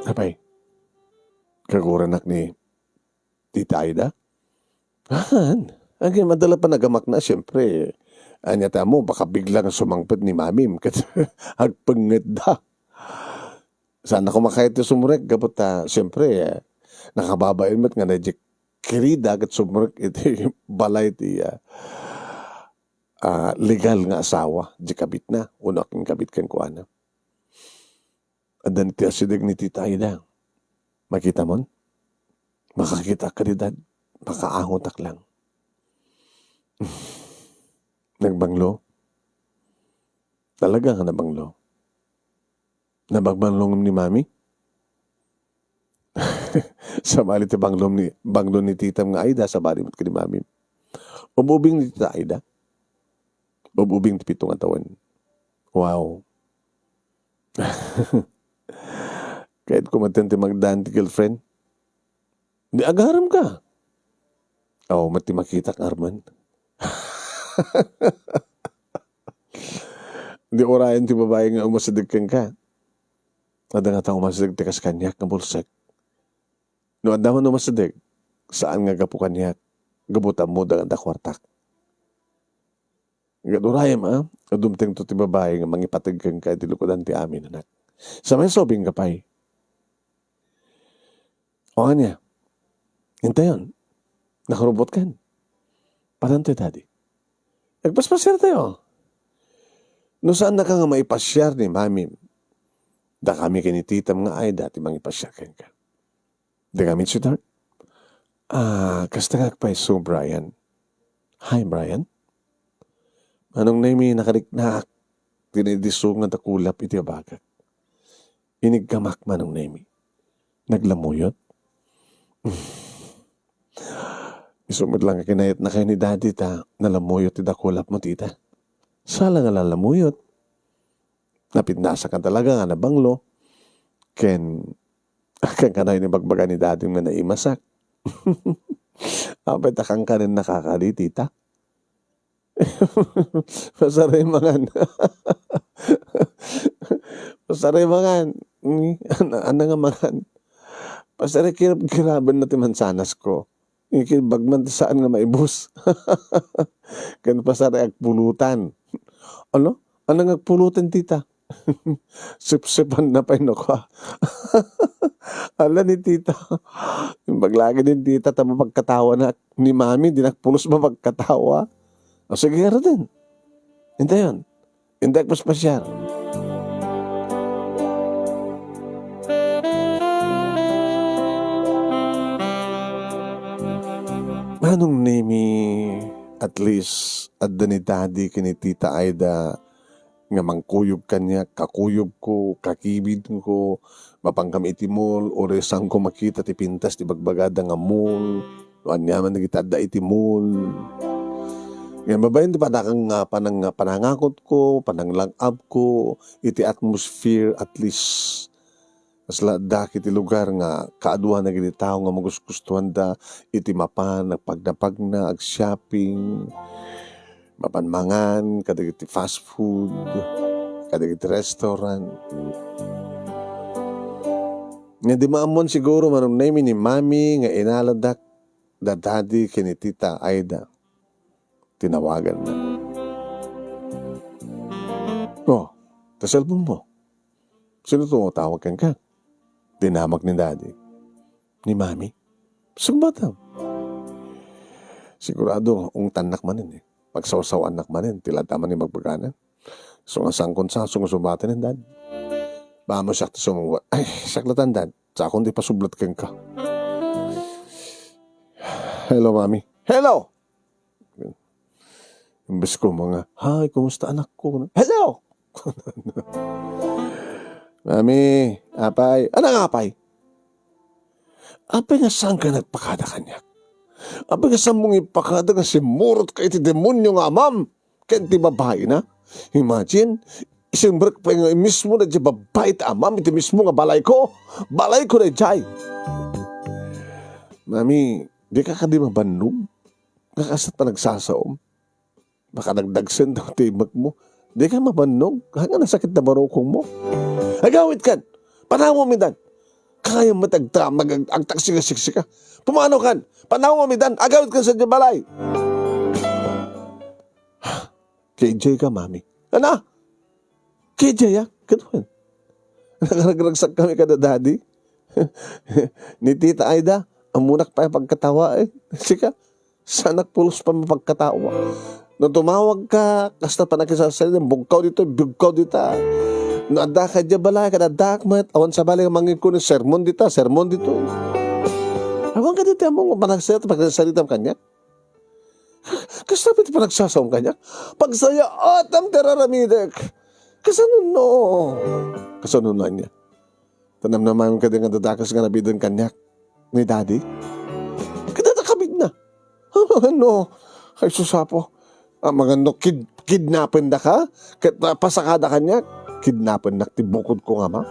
Apay, kaguranak ni Tita Aida? Han, agay, madala pa nagamakna, siyempre. Ania ta mo, baka biglang sumangpet ni Mamim, ket agpengngedda. Saan a kumakayat ti sumrek, gapu ta, siyempre, eh, nakababain met nga na di kirida ket sumrek iti balay ti, ah, ah, legal nga asawa, di kabitna, wenno akinkabit kenkuana. Adda ni ti asideg ni Tita Aida. Makitamon? Makakitak kadi, Dad. Makaangotak lang. Nagbanglo? Talaga nga nabanglo. Nabagbanlongem ni Mami? Sabali ti banglom ni, banglo ni titam nga Aida, sabali met ken ni Mami. Ub-ubing ni Tita Aida. Ub-ubing ti pito nga tawen. Wow. Kayatko met ti magdaan ti girlfriend. Di agarem ka. Aw, met ti makitak, Arman. Di urayen ti babai nga umasideg kenka. Adda ngata umasideg ti kas kaniak nga bulsek. No adda man umasideg, saan nga gapu kaniak, gapu ta ammoda nga adda kuartak. Ket urayem, a, dumtengto ti babai nga mangipateg kenka iti lukodan ti amin, anak. Sa may sobing ka pay. O ania? Intayon. Nakarubot kan. Padantoy, Daddy. Agpaspasiar tayo. No saannaka nga maipasiar ni Mami, dakami ken ni Titam nga Aida ti mangipasiar kenka. Dakami, sweetheart. Ah, kasta nga agpayso, Brian. Hi, Brian. Manong Nemi, nakariknaak. Dinaydisong nga dakulap iti abagak. Iniggamak, Manong Nemi. Naglamuyot? Isu met lang nga kinayatnakayo ni Daddy ta nalamuyot ti dakulapmo, tita. Sala nga nalamuyot. Napinnasakan talaga nga nabanglo. Ken, ken kanayon ibagbaga ni Daddy nga naimasak. Apay ta kankanen nakakadi, tita? Pasaray mangan. Pasaray mangan. Ni, ano, ano nga mangan? Pasaray kirab-kiraben na ti mansanas ko. Ikibag man ti saan nga maibus. Ken pasaray agpulutan. Ano? Ano nga agpulutan, tita? Sipsipan na pay no ka. Ala ni tita. Imbag lagi din tita ta mapagkatawanak. Ni mami, di nakpulos mapagkatawa. O sige, Rodin. Intayon. Inday paspasiar. Manong Nemi, at least, adda ni Daddy ken ni Tita Aida nga mangkuyog kaniak, kakuyogko, kakibidko, mapan kami iti mall, uray saanko makita ti pintas ti bagbagada nga mall, no aniaman dagiti adda iti mall. Ngem babaen ti panang-, panang-, panangakotko, pananglang-abko, iti atmosphere, at least, kasla adda iti lugar nga kaaduan dagiti tao nga magustuanda iti mapan, agpagnapagna, agshopping, mapan mangan kadagiti fast food, kadagiti restaurant. Nga di maammuan siguro, Manong Nemi, ni Mami nga inaladak da Daddy ken ni Tita Aida. Tinawaganna. Oh, ta cellphone mo. Sino to tawag kenka? Dinamak ni Daddy. Ni Mami. Sumbatam. Sigurado, ungtannak manen eh. Pagsawsawannak manen, ti ladaman ni magbagana. So nga sangkon sa, sungsumbatan ni Dad. Baka mo siya sumungbat. Ay, saklatan, Dad. Sakon di pasublat kenka. Hello, Mami. Hello! Imbes ko mga, "Hi, kumusta anak ko?" "Hello!" "Mami, apay." "Ano nga apay?" "Apay nga saan ka nagpakada kaniak? Apay nga saan mo nga ipakada nga simmurot ka iti demonyo nga amam ken ti babaina? Imagine, isimrek pay nga mismo na di babae ti amam iti mismo nga balay ko. Balay ko na jay." "Mami, di ka kadi mabannog? Nga kasat panagsasaom? Makadagdagsen daw ti imek mo. Di ka mabannog? Nga nasakit na barukong mo. Agawid kan! Panawam idan! Kayam met agta-, mag-, ag-, agtaksi nga siksika. Pumanaw kan! Panawam idan! Agawid kan sa balay!" "K J ka, Mami." "Ana?" "K J, ah, kadwan. Nakaragragsak kami kada Daddy. Ni Tita Aida, amunak pay pagkatawa, eh. Sika, saanak pulos pa mapagkatawa. No tumawag ka, kasta pa nakisasali, bugkaw dito, bugkaw dita. No adda ka diay balay, kada addaak met, awan sa balay, mangikon, sermon dita, sermon dito." Awan ka dito, among panagsayat, panagsalitam kaniak. Kasta pay ti panagsasaom kaniak? Pagsayaatam ti ar-aramidek. Kasano no? Kasano no ania? Ta namnamaem kadi nga dadakes nga nabiden kaniak ni Daddy? Kada nakabidna. Ano? Ay, susapo. Ah, magano kid-, kidnapendaka? Ket, ah, pasakada kaniak? Kidnapennak ti bukodko nga ama?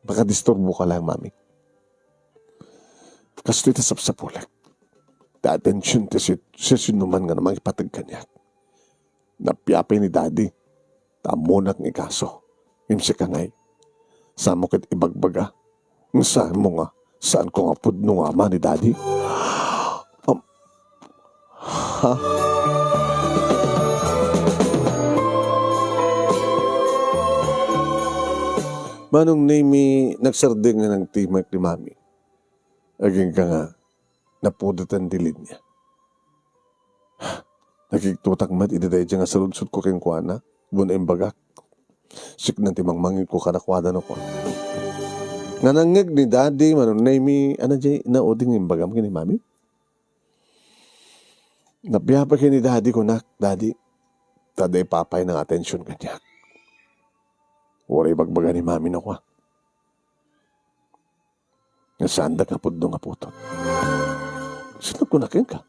Makadisturbo ka lang, Mami. Kastoy ti sapsapulek. Ta atension ti si-, siasinoman nga mangipateg kaniak. Napiapay ni Daddy. Ta ammonak nga ikaso. Ngem sika ngay, saanmo ket ibagbaga? Ngem saanmo nga, saanko nga pudno nga ama ni Daddy? Am-, ha? Manong Nemi, nagsardeng nga nangtimek ni Mami. Agingga nga, napudotan ti linya. Nakigtotak met iti daydiay nga saludsodko kenkuana, wen imbagak, "Siakna ti mangmangngegko kadakuada," no kua. Nga nangngeg ni Daddy, Manong Nemy, "Ania diay nauding nga imbagam ken ni Mami?" Napiapay ken ni Daddy, kunak, "Daddy, ta adda ipapay nga atension kaniak. Uray ibagbaga ni Mami," no kua. Nga saandak nga pudno nga putot. Sino kuna kenka?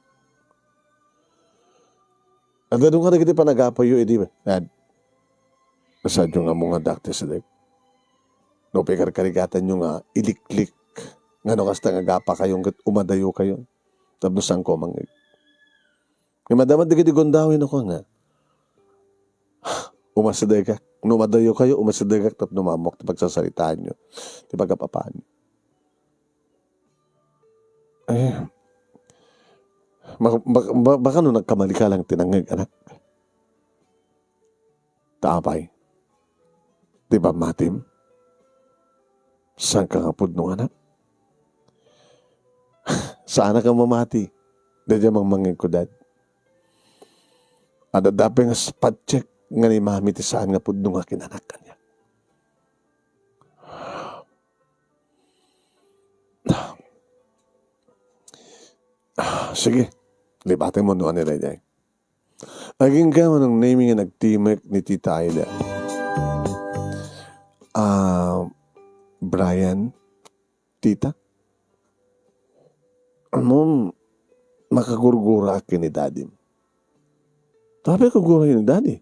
Adda dua nga dagiti panagapayyo idi, Dad. Kasaanyo nga ammo nga dakti, sadek. No, pikarkarigatanyo nga iliklik. Nga no kasta nga agapakayo, ket umadayokayo. Tapno saanko a mangngeg. Nga madamag dagiti gundaway, no kua nga, "Umasidegak. No madayokayo, umasidegak tapno maammok ti pagsasaritaanyo, ti pagap-apaanyo." Eh, bak-, bak-, ba-, baka no nagkamalika lang ti nangngeg, anak. Ta apay? Ti pammatim? Saanka nga pudno, anak? Saanak a mamati daydiay mangmangngegko, Dad. Adda pay nga s-, patiek nga ni Mami ti saan nga pudno nga kinanak kaniak. Sige, lipatenmo no ania daydiay. Agingga, Manong Nemy, nga nagtimek ni Tita Aida. Ah, Brian, Tita? Ammom, makagurguraak ken ni Dadim. Apay gurgurayo ni Dadi?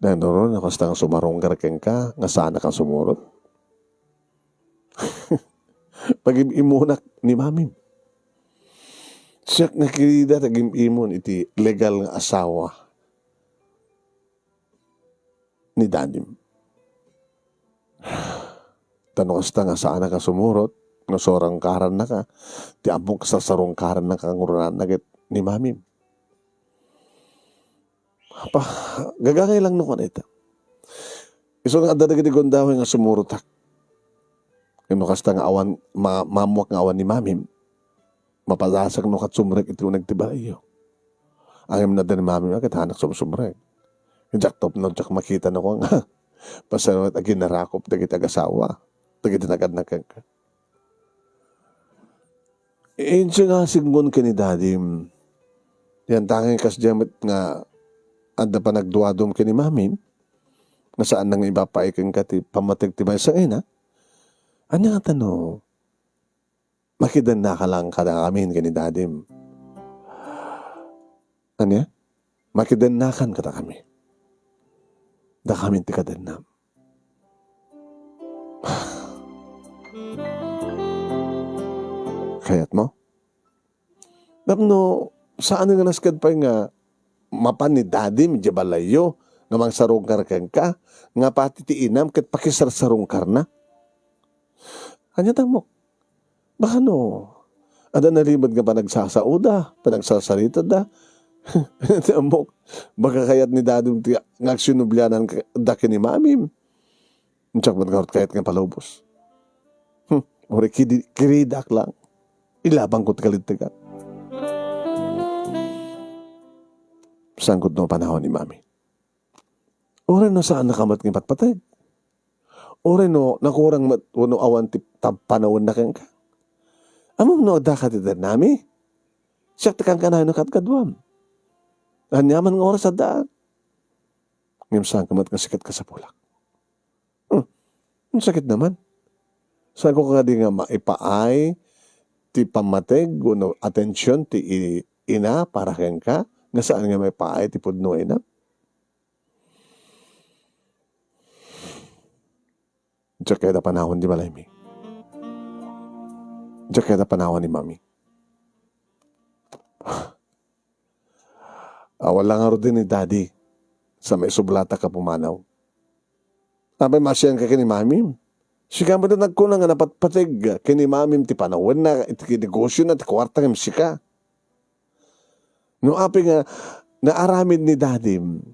Nanurot no kasta nga sumarungkar kenka, nga saanak a sumurot? Pagim-imunak ni Mamim. Siak nga kirida ti agim-imon iti legal nga asawa ni Dadim. Ta no kasta nga saanak a sumurot, no sarungkarannaka, ti ammok, sarsarungkarannaka ngarud ket ni Mamim. Apa, gagangay lang no kua dayta. Isu nga adda dagiti gundaway nga sumurotak. Ken no kasta nga awan, ma-, maammoak nga awan ni Mamim, mapadasak no ket sumrek iti uneg ti balayyo. Ngem no adda ni Mamim, ket saanak sumsumrek. Diak tapno diak makita no kua nga pasaruet a ginarakop dagiti agasawa, dagiti nagadnak kenka. Insengasingmon ken ni Dadim. Yan tanging kasdiay met nga adda panagduadum ken ni Mamim, nga saanna nga ipapaay kenka ti pammateg ti maysa nga ina. Ania ngata no makidennaka lang kadakamin ken ni Dadim? Ania? Makidennakan kadakami. Dakamin ti kadennam. Kayatmo? Tapno saan nga nasked pay nga mapan ni Dadim idiay balayyo nga mangsarungkar kenka, nga pati ti inam ket pakisarsarungkarna? Ania ti ammok? Baka no adda nalimed nga panagsasaoda, panagsasaritada. Ania ti ammok? Baka kayat ni Dadim ti nga agsinublianan ka-, da ken ni Mamim. Diak met ngarud kayat nga palubos. Hmm, uray kidi-, kiridak lang. Ilabanko ti kalintegan. Saan gud no panawan ni Mami? Uray no saannaka met nga ipatpateg. Uray no nakurang met wenno awan ti tab-, panawenna kenka. Ammom no addaka ti dennami? Siak ti kankanayon no kadkaduam. Aniaman nga oras addaak. Ngem saanka met nga sikat kasapulak. Hmm. Sakit naman. Saanko kadi nga maipaay ti pammateg wenno atension ti i-, ina para kenka, nga saan nga maipaay ti pudno a ina? Diak kayat a panawan ti balaymi. Diak kayat a panawan ni Mami. Awan la ngarud ni Daddy sa maisublatak a pumanaw. Apay, maasianka ken ni Mamim? Sika met ti nagkuna nga napatpateg ken ni Mamim ti panawenna, iti negosiona, ti kuarta ngem sika. No apay nga naaramid ni Dadim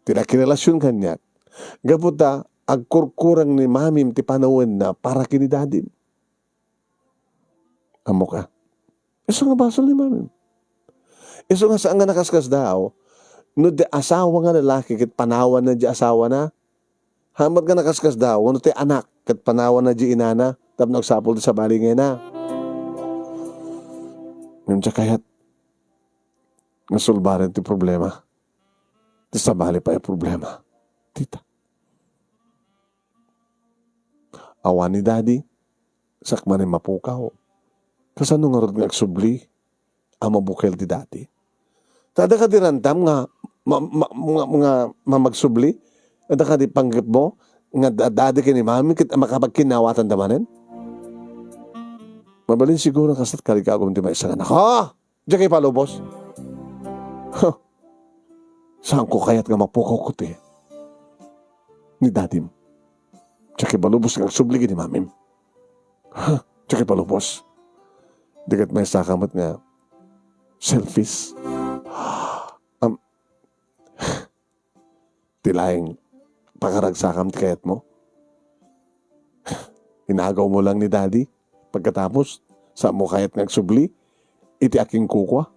ti nakirelasion kaniak, gapu ta agkurkurang ni Mamim ti panawenna para ken ni Dadim. Ammok a, isu nga basol ni Mamim. Isu nga saan nga nakaskasdaaw, no ti asawa nga lalaki ket panawanna ti asawana, haanna nga nakaskasdaaw, wenno ti anak ket panawanna ti inana tapno agsapul ti sabali nga ina. Ngem diak kayat nga sulbaren ti problema. Ti sabali pay a problema. Dita. Awan ni Daddy, sakmanen mapukaw. Kasano ngarud nga agsubli a mabukel ti Daddy? Ta adda kadi rantam nga ma-, ma-, nga, nga mamagsubli? Adda kadi panggepmo nga da-, Daddy ken ni Mami ket makapagkinnawatanda manen? Mabalin siguro nga kasat kaligagom ti maysa nga anak. Ha? Diak ipalubos. Huh. Saanko kayat nga mapukaw ketdi ni Dadim? Diak ipalubos nga agsubli ken ni Mamim. Huh. Diak ipalubos. Di ket maysaka met nga selfish. Am, ti laeng pakaragsakam ti kayatmo? Inagawmo lang ni Daddy. Pagkatapos, saanmo kayat nga agsubli iti akinkukua?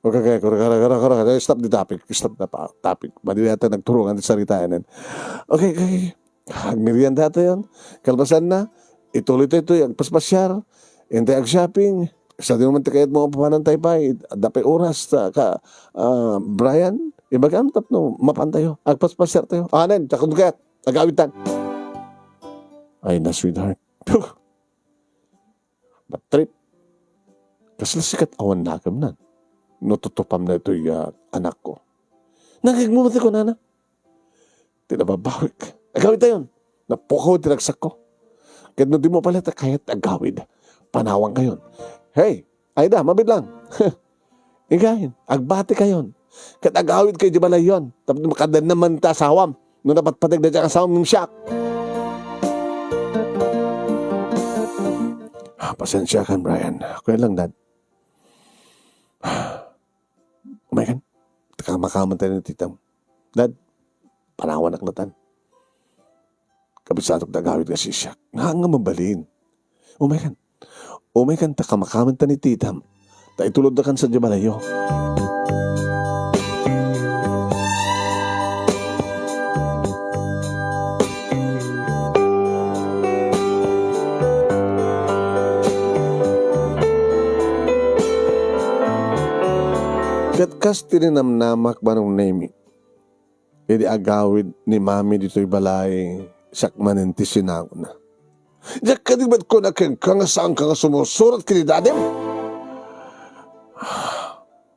Okay, okay, kura, kura, kura, kura, stop the topic. Stop the pa-, topic. Madi yata nagturongan ti saritaen. Okay, okay. Agmerienda tayon. Kalpasanna, ituloy tayo itoy agpaspasiar. Intay ag-shopping. Sadino man ti kayatmo nga papanantayo pay, adda pay oras ta ka, ah, Brian, ibagam tapno mapantayo. Agpaspasiar tayo. Anen, takon kayat. Agawidtan. Ay na, sweetheart. Puh! Bad trip. Kasla sikat awan nakem nan. No tutupam na itoy, ah, anakko. Nangigmo met ti kunana. Ti nababawik. Agawid tayon. Napukaw ti ragsakko. Ket no dimo pala ta kayat agawid, panawankayon. Hey, Aida, mabit lang. Igayen, agbatikayon. Ket agawidkayo idiay balayyon. Tapno makadannam man ti asawam. No napatpateg dayta nga asawam, siak. Ah, pasensiakan, Brian. Kuya lang, Dad. Umaykan. Kamakaman tayo ni titam. Dad, panawanak latan. Kabisatok da agawid nga sisiak. Nga nga mabalin. Umaykan. Umaykan ta kamakaman ta ni titam. Ta itulodda kan sa diay balayyo. Ket kas ti ninamnamak, Manong Nemi, idi agawid ni Mami ditoy balay, siak manen ti sinangona. Diak kadi met kuna kenka nga saanka nga sumusurat ken ni Dadim?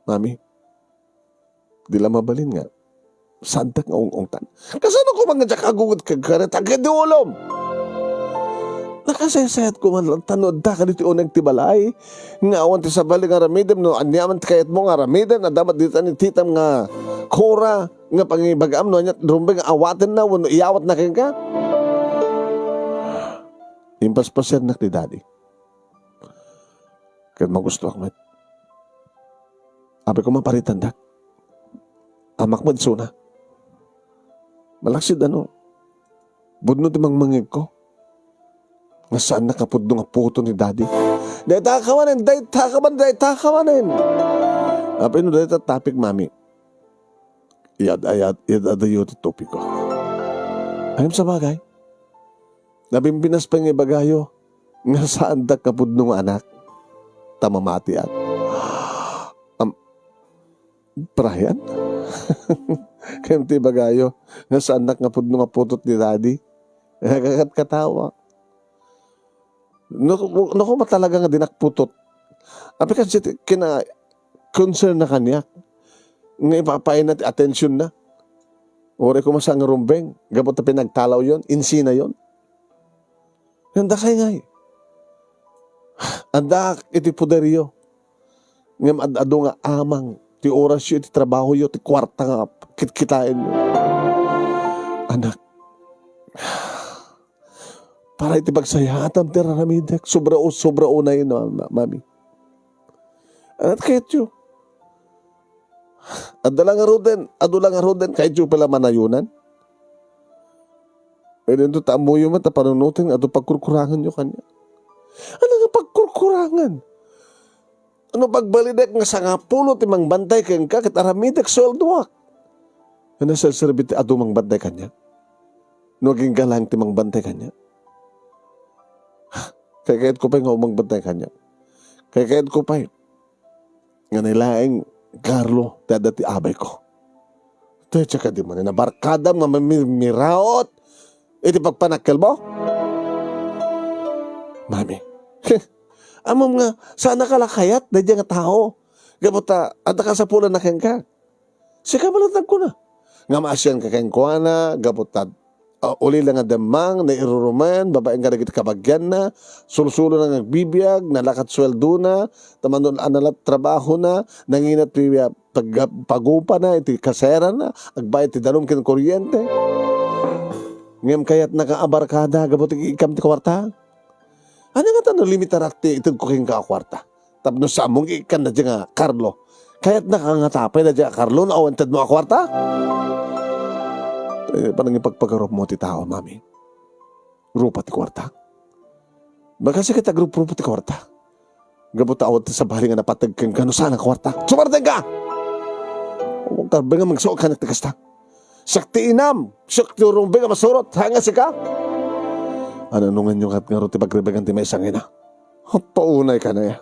Mami, di la mabalin nga saandak nga ung-ungtan. Kasano koma nga diak agawid kenka, ta agdi ulom? Nakasaysayat koma latta no adda kadi ti uneg ti balay nga awan ti sabali nga aramidem, no ania man ti kayatmo nga aramiden, adda met dita ni titam nga kura nga pangibagam no ania ti rumbeng nga awatenna wenno iyawatna kenka. Impaspasiarnak ni Daddy. Ket magustoak met. Apay koma paritandak. Amak met isuna. Malaksid ano, pudno ti mangmangegko. Nga saannak nga pudno nga puto ni Daddy. Dayta ka manen, dayta ka man, dayta ka manen. Apay no dayta topic, Mami? Iyad-ayad, iyad-adayo ti topiko. Ngem sabagay, nabimbinas pay nga ibagayo nga saandak nga pudno nga anak, ta mamatiak. Am-, Brian? Ngem ti ibagayo nga saannak nga pudno nga putot ni Daddy? Nakakatkatawa. No, no, koma talaga nga dinak putot. Apay kasdiay ti kina-concern na kaniak nga ipapaayna ti attention na. Uray koma saan nga rumbeng, gapu ta pinagtalawyon, insinayon. Ngem dakay ngay. Addaak iti poderyo. Ngem ad-adu nga amang ti orasyo iti trabahoyo, ti kuarta nga kitkitaenyo. Anak, para iti pagsayaatam ti raramidek, sobra o sobra unay, no, ma-, mami. Anat kayatyo? Adda la ngaruden, adu la ngaruden, kayatyo pay la manayonan? Idinto ta ammoyo met a panunoten, adu pagkurkuranganyo kaniak. Ano nga pagkurkurangan? No pagbalidek nga sangapulo ti mangbantay kenka, ket aramidek sueldoak. Nga naserserbi ti adu mangbantay kaniak. No agingga laeng ti mangbantay kaniak. Kaykayatko pay nga umangbantay kaniak. Kaykayatko pay nga ni laeng Carlo ti adda ti abayko. Tay, tsaka di man nabarkadam nga mamirmiraot iti pagpanakkelmo? Mami, ammom nga saan a ka la kayat daydiay nga tao. Gapu ta adda kasapulanna kenka. Sika met laeng ti agkuna nga maasianka kenkuana, gapu ta, ah, ulila nga demmang, nairurumen, babaen kadagiti kabagianna, sulsulona nga agbibiag, nalakat sueldona, ta mano a nalat trabahona, nanginat ti, ah, pag-, pagupana iti kaserana, agbayad ti danum ken kuryente. Ngem kayatnaka a barkada gapu ti ikkam ti kuarta? Ania ngata no limitarak ti itedko kenka a kuarta? Tapno sa ammong ikkan daydiay nga Carlo. Kayatnaka ngata pay daydiay a Carlo no awan tedmo a kuarta? Eh, panangipagpagarupmo ti tao, mami. Rupa ti kuarta? Baga sika ti agruprupa ti kuarta. Gapu ta awan ti sabali nga napateg kenka no saan a kuarta. Sumartenka! Awan karbeng nga magsuot kaniak ti kasta. Siak ti inam, siak ti urumbeng a masurot, haan nga sika? Ano, nunganyo ket ngarud ti pagribegan ti maysa nga ina? Paunay ka na ya.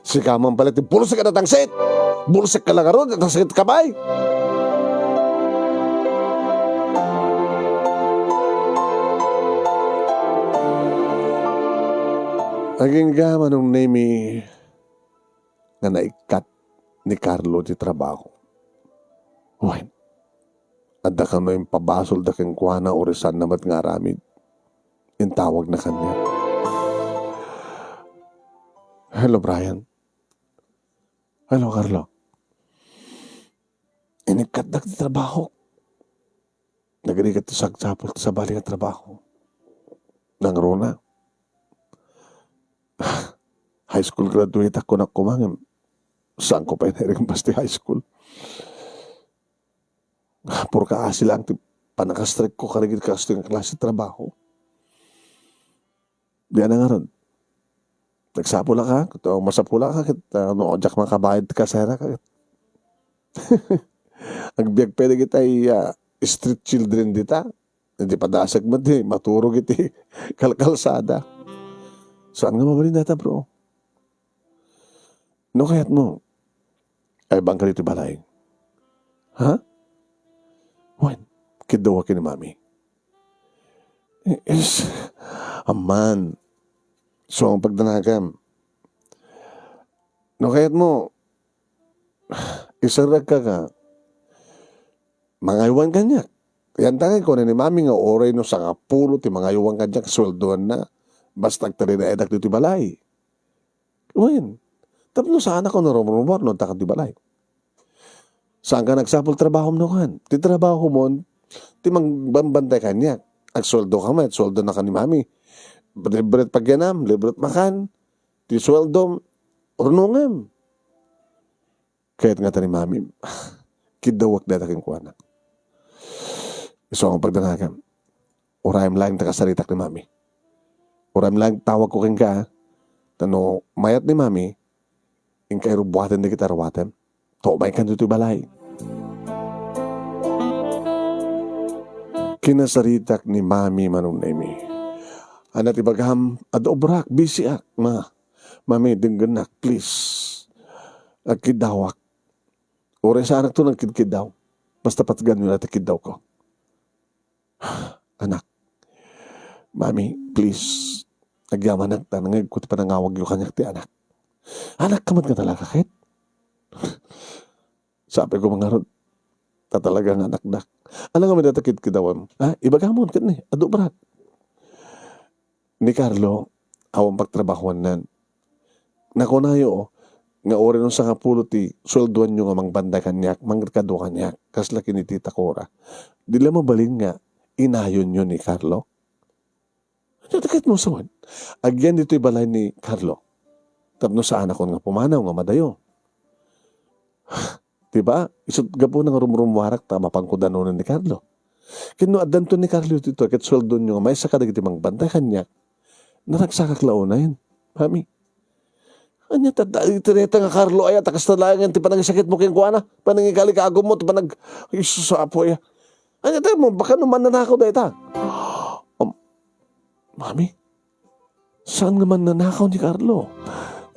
Sika man pala ti bulsek a natangsit. Bulsek ka la ngarud, natangsit ka pay. Agingga, Manong Nemi, nga naikkat ni Carlo ti trabaho. Wen, adda kano impabasolda kenkuana, uri saanna met nga aramid. Intawagna kaniak. "Hello, Brian." "Hello, Carlo." "Inikkatdak ti trabaho. Nagrigat ti sagsapul ti sabali nga trabaho. Nangruna. High school graduate ako na kumangem. Saan ko pay nairing basta high school? Purka asi lang ti panakastrek ko kadagiti kastoy nga klase ti trabaho. Di ana ngarud. Nagsapul a ka, ket, uh, masapul a ka, ket, uh, no, diak makabayad ti kasera ka, ket." Agbiag pay dagiti, uh, street children dita. Iti padasek met ti maturog iti kalkalsada. Saan nga mabalin dayta, bro? No kayatmo, aybangka ditoy balay. Ha? Wen, kiddawak ni Mami. Is, amman. So, ang pagdanagam. No kayatmo, isarag ka ka, mangaywan kaniak. Yantangay ko ni Mami nga uray no sangapulo ti mangaywan kaniak, sueldoanna. Basta agtalinaedak ditoy balay. Wen, tapno saan ako narumrumuar no adda ka ti balay. Saan ka nagsapul trabahom no kan? Ti trabahomon, ti mangbambantay kaniak. Agsueldo ka met, sueldo na ka ni Mami. Libre ti pagyanam, libre ti makan. Ti sueldom, rurnongem. Kayat nga ta ni Mami, kiddawak dayta kenkuana. Isu ang pagdanagam. Urayem laeng ta kasaritak ni Mami. Urayem laeng tawag ko kenka, ta no mayat ni Mami, inka irubuaten dagiti aruatem. Ta umaykan ditoy balay. Kinasaritak ni Mami Manong Nemi. Ania ti bagam, adda obrak, busy ak, ma. Mami, denggennak, please. Agkiddawak. Uray saanak to nagkidkiddaw. Basta patganyo na ti kiddawko. Anak. Mami, please. Agyamanak ta nangegko ti panangawagyo kaniak ti anak. Anak ka met nga talaga, ket? Sabi ko, mangarod, ta talaga nga anaknak. Anak nga may datakit kidawam. Ha? Ibagamon, ket ni, adu brak. Ni Carlo, awan pagtrabahuannan. Nakunayo nga uray no sangapulo ti sueldoanyo nga mangbantay kaniak, mangrekado kaniak, kasla kinitita kora. Di la mabalin nga inayonyo ni Carlo? Ket mo sawen, agyan ditoy balay ni Carlo. Tapno saanakon nga pumanaw nga madayo. Di ba? Isut' gapuna nga rumrumuarak ta mapanko danonen ni Carlo. Ket no addanto ni Carlo ditoy ket sueldonyo nga maysa kadagiti mangbantay kaniak, naragsakak la unayen, Mami. Ania ta, ta, iti dayta nga Carlo, aya, ta kasta laeng ti panangisakitmo kenkuana, panangikaligagumo, ti panag-, ay, sus, Apo, aya. Ania ta mo, baka no mannanakaw dayta. Um, Mami, saan nga mannanakaw ni Carlo?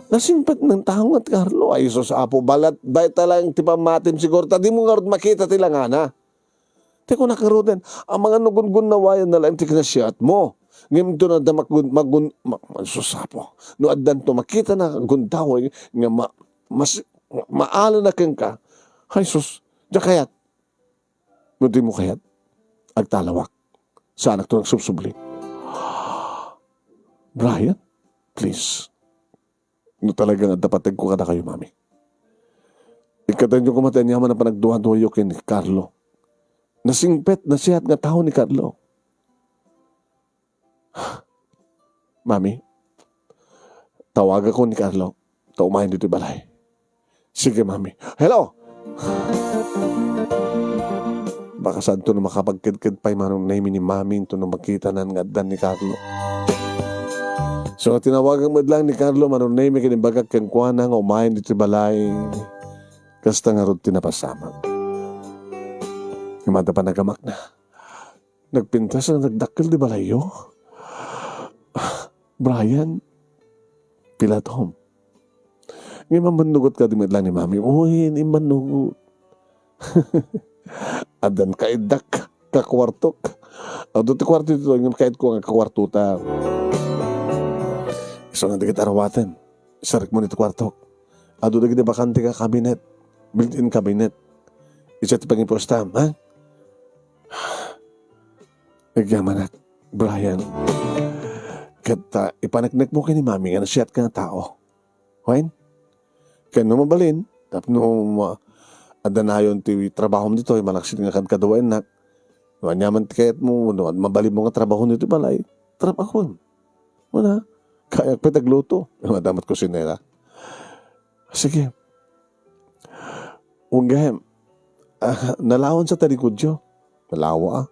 Nasingpet nang tao nga ti Carlo. Ay, sus, Apo, balat, dayta laeng ti pammatim siguro, ta di mo ngarud makita ti langana. Ti kunak ngaruden, amangan no gungunnawayan na laeng ti kinasiatmo. Ngem to na da magun-, magun-, ma-, sus, Apo. No addan to makita na gundaway nga ma-, mas-, maala na kenka. Ay, sus, diak kayat. No di mo kayat, agtalawak. Saanak to nagsubsubli. Brian, please. No talaga nga adda pategko kadakayo, Mami. Ikkatenyo koma ti aniaman a panagduaduayo ken ni Carlo. Nasingpet, nasiat nga tao ni Carlo. Mami, tawagakon ni Carlo. Ta umayen ditoy balay. Sige, Mami. Hello! Baka saanto no makapagkedked pay Manong Nemi ni Mami inton no makitanan nga addan ni Carlo. So, tinawagan met lang ni Carlo, Manong Nemi, ken imbagak kenkuana nga umayen ditoy balay. Kasta ngarud ti napasamak. Ngem adda panagamakna. Nagpintas a nagdakkel ti balayyo. Brian, pilatom. Ngem immannugot kadi met lang ni Mami. Uy, immannugot. Addan kaiddak ka kuartok. Adu ti kuarto dito, ngem kaidko nga kuarto ta. Isu nga dagiti aruaten. Sarikmo dito kuartok. Adu dagiti bakante nga kabinet. Built-in cabinet. Isu ti pangipuestam, ha? Agyamanak, Brian. Ket, ah, ipaneknekmo ken ni Mami nga nasiatka nga tao. Wen? Ken no mabalin, tapno ma-, adda nayon ti trabahom ditoy, malaksid nga kadkaduaennak. No aniaman ti kayatmo, no mabalinmo nga trabahon ditoy balay, trabahon. Una, kayak pay tagluto. Madama ti kusinera. Sige. Wen gayam, ah, nalawan sa talikodyo. Nalawa, ah.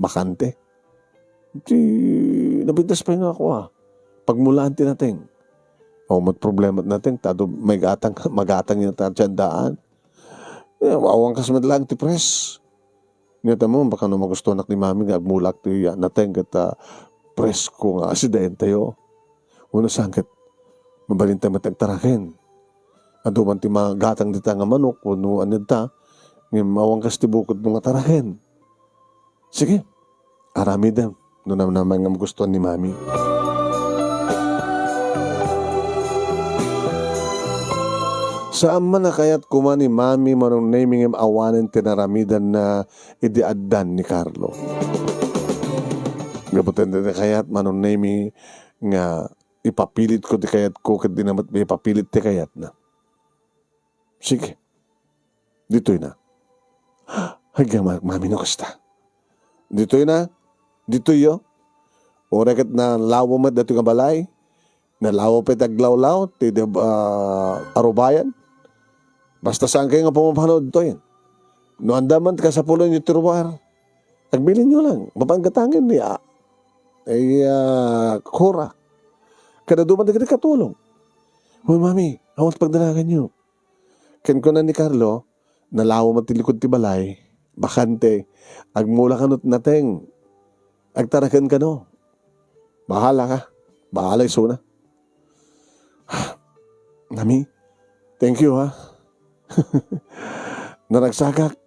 Bakante. Ti, napintas pay nga ako, ah. Pagmulaan ti nateng. Awan met problema ti nateng, ta adu, may gatang, magatang yun ta dyan daan. Eh, awan kas met lang ti press. Ngem ta mo, baka no magustuhanak ni Mami nga agmulak ti, ah, nateng ket, ah, presko nga asidaen tayo. Wenno saan ket mabalin ta met agtaraken. Adu man ti magatang dita nga manok wenno ania ta, ngem awan kas ti bukod nga taraken. Sige, aramidem no namnama nga magustuhan ni Mami. Saan man a kayat koma ni Mami Manong Nemi ngem awanen ti naramidanna idi addan ni Carlo. Gapu ta dina kayat Manong Nemi nga ipapilitko ti kayatko ket dina met ipapilit ti kayatna. Sige. Ditoy na. Ay, gama-, Mami no kasta. Ditoy na. Ditoyyo. Uray ket nalawa met datoy nga balay. Nalawa pay ti aglawlaw, ti, ah, arubayan. Basta saan kayo nga pumapano ditoy. No anda man ti kasapulan ti ruar, agbilinyo lang. Mapan gatangen ni, ah, ay, ah, Cora. Kada duman dagiti katulong. Uy, Mami, awan ti pagdanaganyo. Ken kuna ni Carlo, nalawa met ti likud ti balay, bakante, agmula kano ti nateng, agtaraken kano. Bahala ka. Bahala isuna. Mami, thank you, ha. Naragsakak.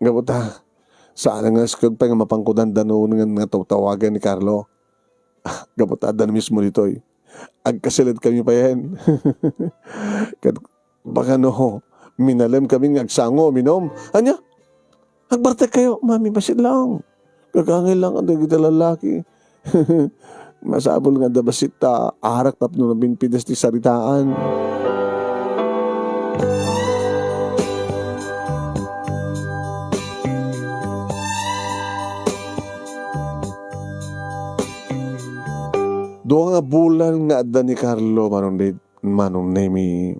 Gapu ta, saan nga iskag pay nga mapangkudan danungan nga tawtawagan ni Carlo. Gapu ta adda mismo ditoy. Agkasiled kami payen. Ket baka no, minalem kami nga agsango, uminom. Ania? Agbartek kayo, Mami, bassit lang. Gagangay lang ang dagiti lalaki. Masapul nga adda bassit ta arak tapno nabinpides ti saritaan. Dua nga bulan nga adda ni Carlo, Manong Ned, Manong Nemi,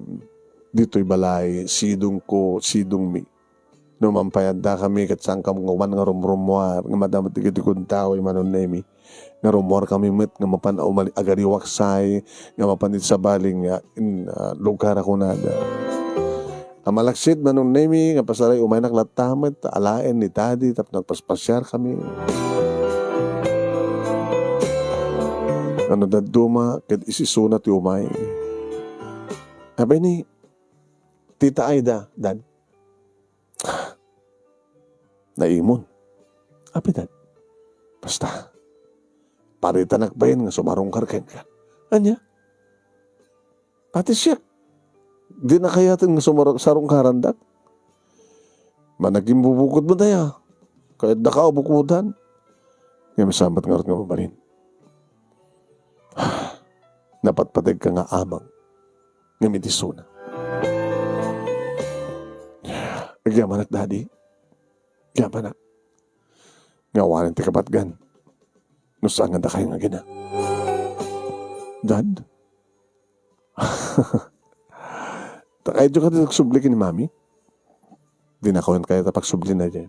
ditoy balay, sidongko, sidongmi. No man pay adda kami, ket saan kami nga uman nga rumrumuar, nga madamot dagiti kuntaoy, Manong Nemi. nga rummuar kami met nga mapan a umali-, agariwaksay, nga mapan iti sabali nga in-, ah, lugar a kunada. A malaksid, Manong Nemi, nga pasaray umaynak latta met alaen ni Daddy tapno agpaspasiar kami. Ano dadduma, ket isisuna ti umay. Abay ni Tita Aida, Dad. Naimon. Apay, Dad? Basta. Paritanak bayen nga sumarungkar kenka. Ania? Pati siak. Di nakayaten nga sumar-, sarungkaran, Dad. Managimbubukod man daya. Kayat da ka bukodan. Ngem saan met ngarud nga mabalin? Napatpategka nga amang ngem iti isuna. Agyamanak, Daddy. Agyamanak. Nga awanen ti kapatgan. No saan nga dakayo nga agina. Dad? Ta kayatyo kadi agsubli ken ni Mami? Di na kawen kayat a pagsublina diay.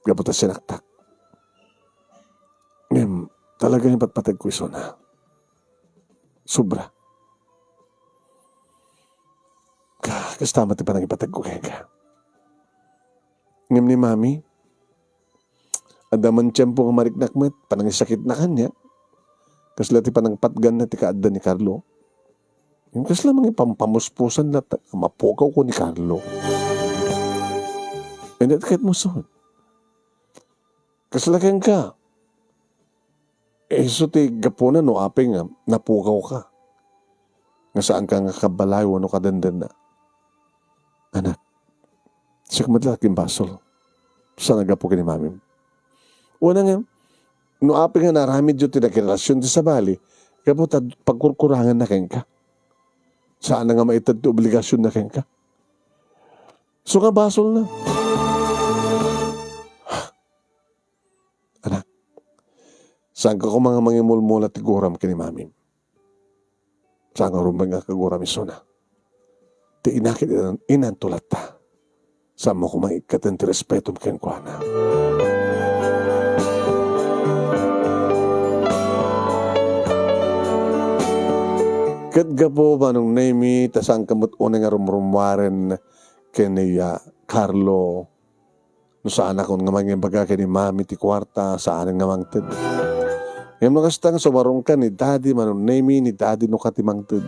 Gapu ta sinaktak. Ngem, talaga nga ipatpategko isuna. Sobra. Ka-, kasta met ti panangipategko kenka. Ngem ni Mami, adda man tiempo nga mariknak met, panangisakitna kaniak. Kasla ti panangpatganna ti kaadda ni Carlo. Ngem kasla mangipampamuspusan latta nga mapukawko ni Carlo. Ania ti kayatmo isuna? Kasla kenka. Isu ti gapuna no apay nga napukawka. Nga saanka nga kabalayo wenno kadendenna. Anak, siak met la ti basol. Saan a gapu ken ni Mamim. Una nga, no apay nga naaramidyo ti nagirelasion ti sabali, gapu ta pagkurkuranganna kenka. Saan nga maited ti obligasionna kenka. Isu nga basolna. Anak, saanka koma nga mangimulmula ti guram ken ni Mamim. Saan nga rumbeng nga kaguram isuna. Ti ina ket inan-, inanto latta. Saanmo koma ikkaten ti respetom kenkuana. Ket gapu, Manong Nemi, ta saanka met unay nga rumrummuaren ken ni, ah, Carlo. No saanakon nga mangibaga ken ni Mami ti kuarta, saanen nga mangted. Ngem no kasta nga sumarungka ni Daddy, Manong Nemi, ni Daddy no ka ti mangted.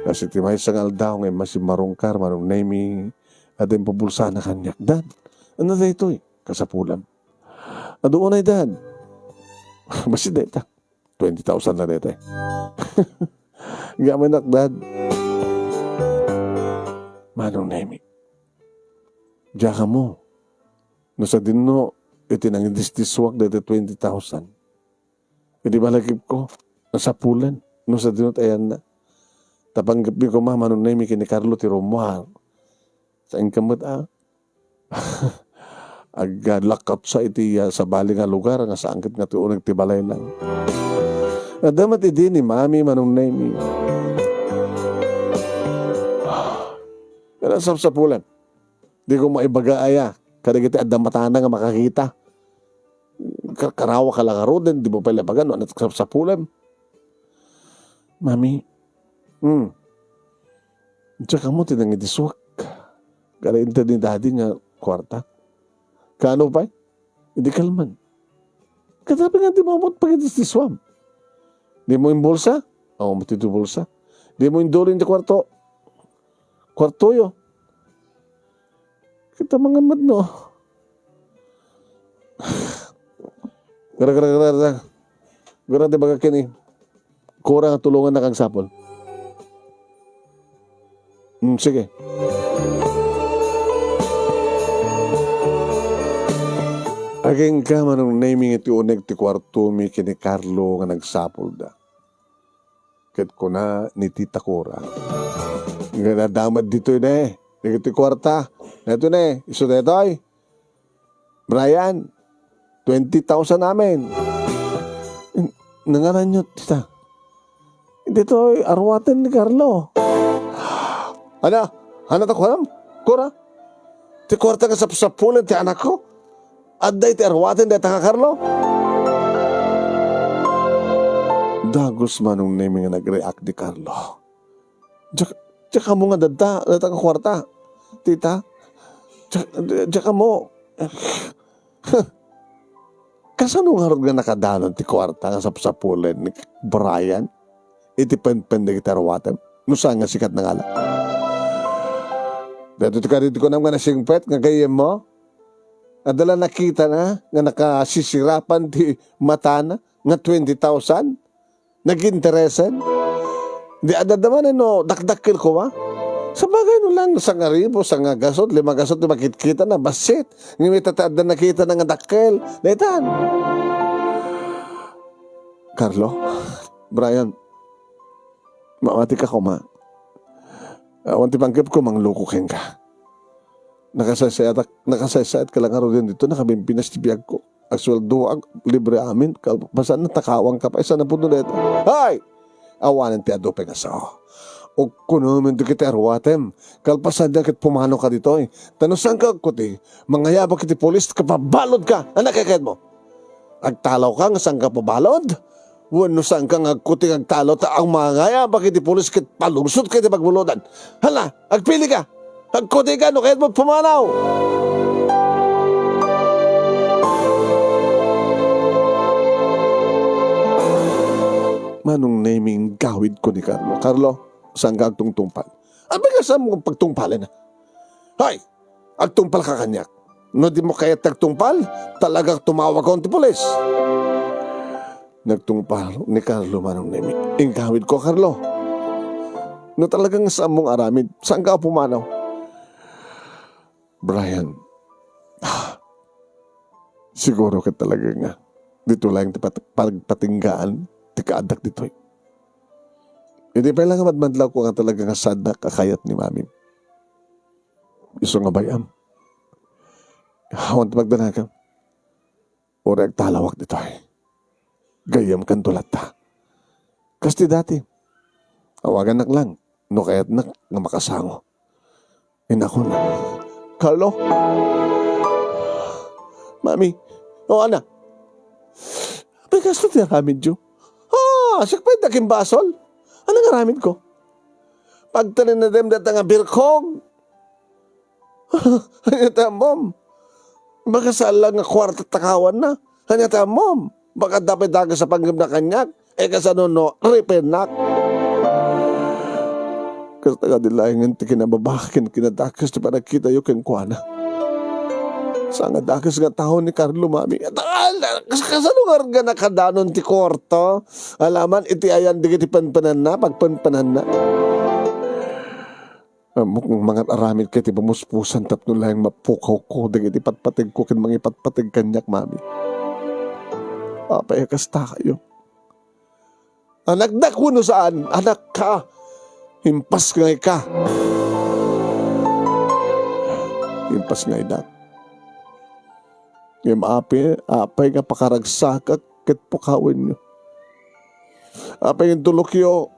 Kas iti maysa nga aldaw nga immasin marungkar, Manong Nemi, adda impubulsana kaniak. "Dad, ania daytoy?" "Kasapulam." "Adu unay, Dad." "Bassit dayta." Twenty thousand la dayta. Agyamanak, Dad. Manong Nemi, diak ammo no sadino iti nangidisdisuak dayta twenty thousand. Iti balakibko, nasapulan no sadino ti ayanna. Ta panggepmi koma, Manong Nemi, ken ni Carlo ti rummuar. Saanka met a Aglakkatsa iti, ah, sabali nga lugar nga saan ket nga ti uneg ti balayna. Adda met idi ni Mami, Manong Nemi. Nga nasapsapulan. Diko maibaga aya kadagiti adda matana nga makakita. Karkarawak ka la ngaruden, dimo pay la ibaga no ania ti kasapsapulan. Mami, hmm. Diak ammo ti nangidisuak. Kada inted ni Daddy nga kuarta. Kaano pay? Idi kalman. Ket apay nga dimo ammo pagidisdisuam? Dimo imbulsa? Awan met ti bulsa. Dimo indulin ti kuarto? Kuartoyo. Ket amangan met no. Gara, gara, gara, gara. Gara ti bagak ken ni Cora nga tulongannak agsapul. Hmm, sige. Agingga, Manong Nemi, nga ti uneg ti kuartomi ken ni Carlo nga nagsapulda. Ket kuna ni Tita Cora, "Nga nadamag ditoy ne, dagiti kuarta. Daytoy ne, isu daytoy. Brian, twenty thousand amin." "Nangaranyo, Tita?" "Ditoy, arwaten ni Carlo." "Ano? Ano ta kuanam, Cora? Ti kuarta nga sapsapulen ti anakko, adda iti arwaten dayta nga Carlo?" Dagus Manong Nemi nga nag-react ni Carlo. Diak, diak ammo nga dadda, data nga kuarta. Tita, diak, diak ammo. Kasano ngarud nga nakadanon ti kuarta nga sapsapulen ni Brian iti penpen dagiti aruatem? No saan nga sika ti nangala? Daytoy ti kadagiti kunam nga nasingpet nga gayyemmo? Adda la nakitana nga nakasisirapan ti matana nga twenty thousand? Naginteresen? Di adda manen no dakdakkel koma? Sabagay no lang sangaribu, sangagasut, limagasut ti makitkitana, bassit. Ngem ita ti adda nakitana nga dakkel. Daytan. Carlo, Brian, mamatika koma. Awan ti panggepko, mangloko kenka. Nakasaysayatak, nakasaysayatka la ngaruden dito, nakabimbinas ti biagko. Agsueldoak, libre amin, kalpasan, natakawanka pay, saan a pudno dayta. Hay! Awanen ti adu pay nga sao. Ukkunomen dagiti aruatem, kalpasan da ket pumanoka ditoy. Ta no saanka agkuti, mangayabak iti pulis, kapabaludka. Ania ti kayatmo? Agtalawka nga saanka pabalud? Wenno saanka nga agkuti nga agtalo ta ang mangayabak iti pulis ket palungsodka iti pagbulodan. Hala, agpilika! Agkutika no kayatmo pumanaw! Manong Nemi, inggawidko ni Carlo. Carlo, saanka agtungtungpal? Apay nga saanmo pagtungpalen? Hay! Agtungpalka kaniak. No dimo kayat ti agtungpal, talaga tumawagakon ti pulis. Nagtungpal ni Carlo Manong Nemi. Inggawidko, Carlo. No talaga nga saanmo nga aramid, saanka a pumanaw? Brian, siguro ket talaga nga dito laeng ti pat-, pagpatinggaan ti kaaddak ditoy. Idi pay la nga madmadlawko nga talaga nga saannak a kayat ni Mami. Isu nga bay-am. Awan ti pagdanagam. Uray agtalawak ditoy. Gayyemkanto latta. Kas ti dati, awagannak lang no kayatnak nga makasango. Inakon, Carlo? Mami, o ana? Apay kasta ti aramidyo? Ah, siak pay dagimbasol. Ania nga aramidko? Pagtalinaedem dayta nga birkog. Ania ti ammom? Baka saan lang nga kuarta takawanna. Ania ti ammom? Baka adda pay dakes a panggepna kaniak. E, kasano no ripennak? Kasta nga di laengen ti kinababa ken kinadakes ti panagkitayo kenkuana. Saan nga dakes nga tao ni Carlo, Mami. At, ah, kas-, kasano nga, nga nakadanon ti kuarta? Alaman iti ayan dagiti penpenanna, pagpenpenanna. Ammok nga mangar-aramidka iti pamuspusan tapno laeng mapukawko dagiti patpategko ken mangipatpateg kaniak, Mami. Apay a kastakayo? Anakdak wenno saan? Anakka. Impasngayka. Impasngaynak. Ngem apay, apay nga pakaragsakak ket pukawenyo? Apay nga intulokyo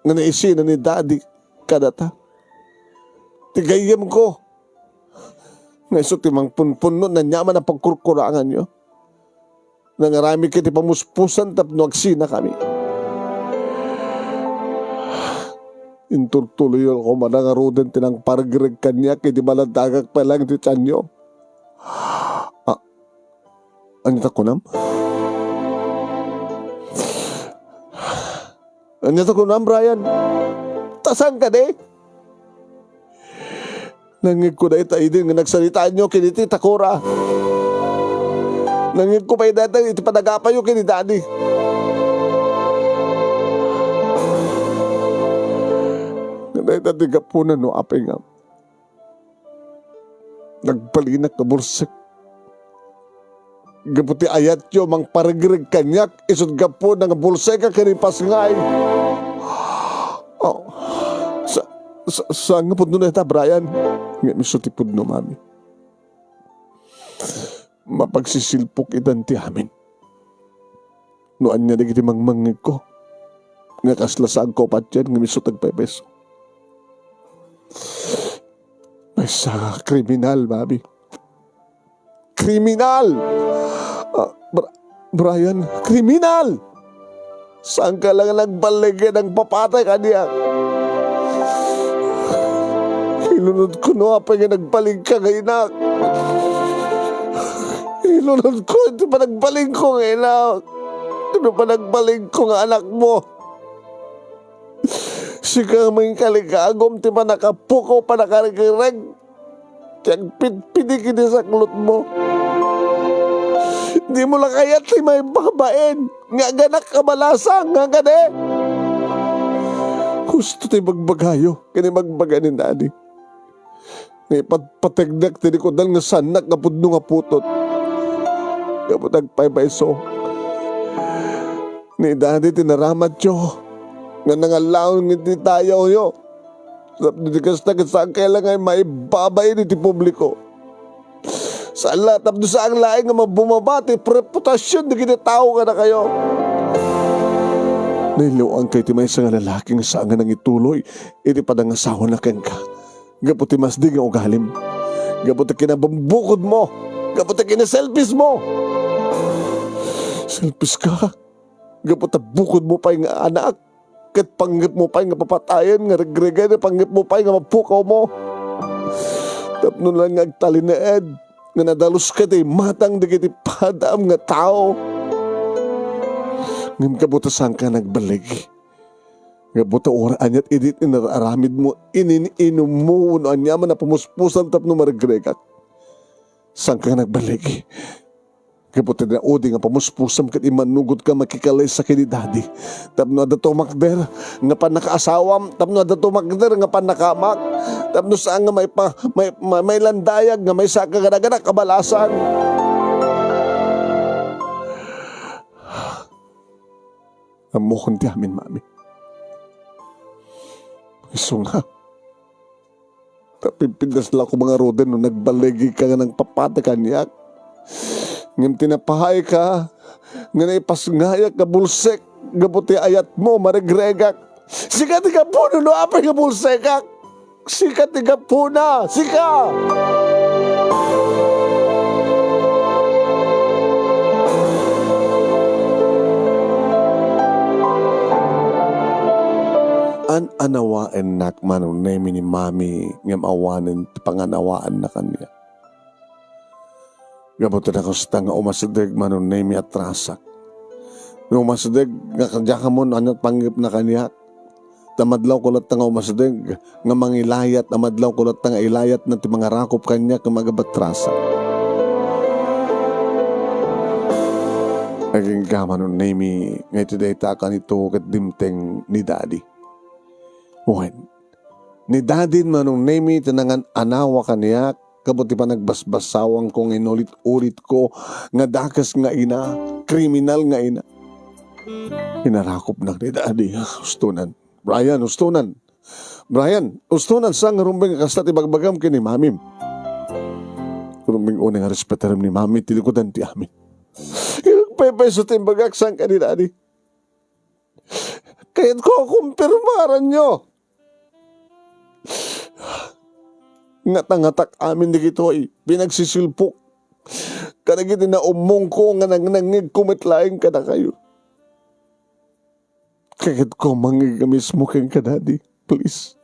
nga naisina ni Daddy kadata? Ti gayyemko nga isu ti mangpunpunno aniaman a pagkurkuranganyo. Nangaramidka iti pamuspusan tapno agsinakami. Inturtuloyyo koma ngaruden ti nangparegreg kaniak idi maladagak pay laeng ti tianyo. Ah, ania ta kunam? Ania ta kunam, Brian? Ta saan kadi? Nangngegko dayta idin nga nagsaritaanyo ken iti takora. Nangngegko pay dayta iti panagapayo ken ni Daddy. Nga dayta ti gapuna no apay nga nagbalinak nga bulsek. Gapu ti ayatyo mangparegreg kaniak, isut' gapuna nga bulsek a kinipasngay. Oh, sa, sa, saan nga pudno dayta, Brian? Ngem isu ti pudno, Mami. Mapagsisilpok itan ti amin. No ania dagiti mangmangngegko nga kasla saanko a patien ngem isu ti agpaypayso. Maysa nga kriminal, Mami. Kriminal! Ah, Bra-, Brian, kriminal! Saanka la nga nagballig nga nangpapatay kaniak. Ilunodko no apay nga nagbaligka nga inak. Ilunodko iti panagbaligko nga inak. Iti panagbaligko nga anakmo. Sika nga mangikalikagum ti panakapukaw, panakarikrek. Ti agpidpidik iti saklotmo. Dimo la kayat ti maibabain nga aganak a balasang nga kadi. Husto ti bagbagayo ken ibagbaga ni Daddy. Nga ipatpategnak ti likudan nga saannak nga pudno nga putot. Gapu ta agpaypayso. Ni Daddy ti naramatyo nga nangallaon iti dayawyo. Tapno di kasta, ket saan kay la nga maibabain iti publiko. Saan la, tapno saan laeng nga mabumaba ti reputasion dagiti tao kadakayo. Nailiwangka iti maysa nga lalaki nga saan nga nangituloy iti panangasawana kenka. Gapu ti masdi nga ugalim. Gapu ti kinabambukodmo. Gapu ti kinaselfishmo. Selfish ka. Gapu ta bukodmo pay nga anak, ket panggepmo pay nga papatayen nga regregan, panggepmo pay nga mapukawmo. Tapno la nga agtalinaed nga nadaluska ti imatang dagiti padam nga tao. Ngem gapu ta saanka nagballig. Gapu ta uray aniat idi ti inaramidmo, inin-inummo wenno aniaman a pamuspusam tapno maregregak. Saanka nagballig. Gapu ti naudi nga pamuspusam ket immanugotka makikalaysa ken ni Daddy. Tapno adda tumakder nga pannakaasawam, tapno adda tumakder nga pannakaamak, tapno saan nga maipa-, mai-, mai-, mailandayag nga maysaka kadaganak a balasang. Ammokon ti amin, Mami. Isu nga, ta pimpintas la ko mangaruden no nagballigika nga nangpapatay kaniak. Ngem ti napaayka nga naipasngayak nga bulsek gapu ti ayatmo, maregregak. Sika ti gapuna no apay nga bulsekak. Sika ti gapuna, sika! An-anawaennak, Manong Nemi, ni Mami, ngem awanen ti panganawaanna kaniak. Gapu ta kasta nga umasideg, Manong Nemi, atrasak. Nga umasideg nga kadiak ammo no aniat panggepna kaniak. Ta madlawko latta nga umasideg nga mangilayat, a madlawko latta nga ilayatna ti mangarakop kaniak nga agabatrasak. Agingga, Manong Nemi, nga iti dayta a kanito ket dimteng ni Daddy. Wen, ni Daddy, Manong Nemi, ti nangan-anawa kaniak, gapu ti panagbasbasawanko nga inulit-ulitko nga dakes nga ina, kriminal nga ina. Inarakopnak ni Daddy, ustonan. Brian, ustonan. Brian, ustonan, saan nga rumbeng nga kasta ti bagbagam ken ni Mamim. Rumbeng unay nga respetarem ni Mami ti likudan ti amin. Agpaypayso ti imbagak, saan ken ni Daddy. Kayatko a kumpirmaranyo nga tangatak amin dagitoy pinagsisilpok kadagiti naummongko nga nangnangngegko met laeng kadakayo. Kayatko a mangngeg a mismo kenka, Daddy. Please.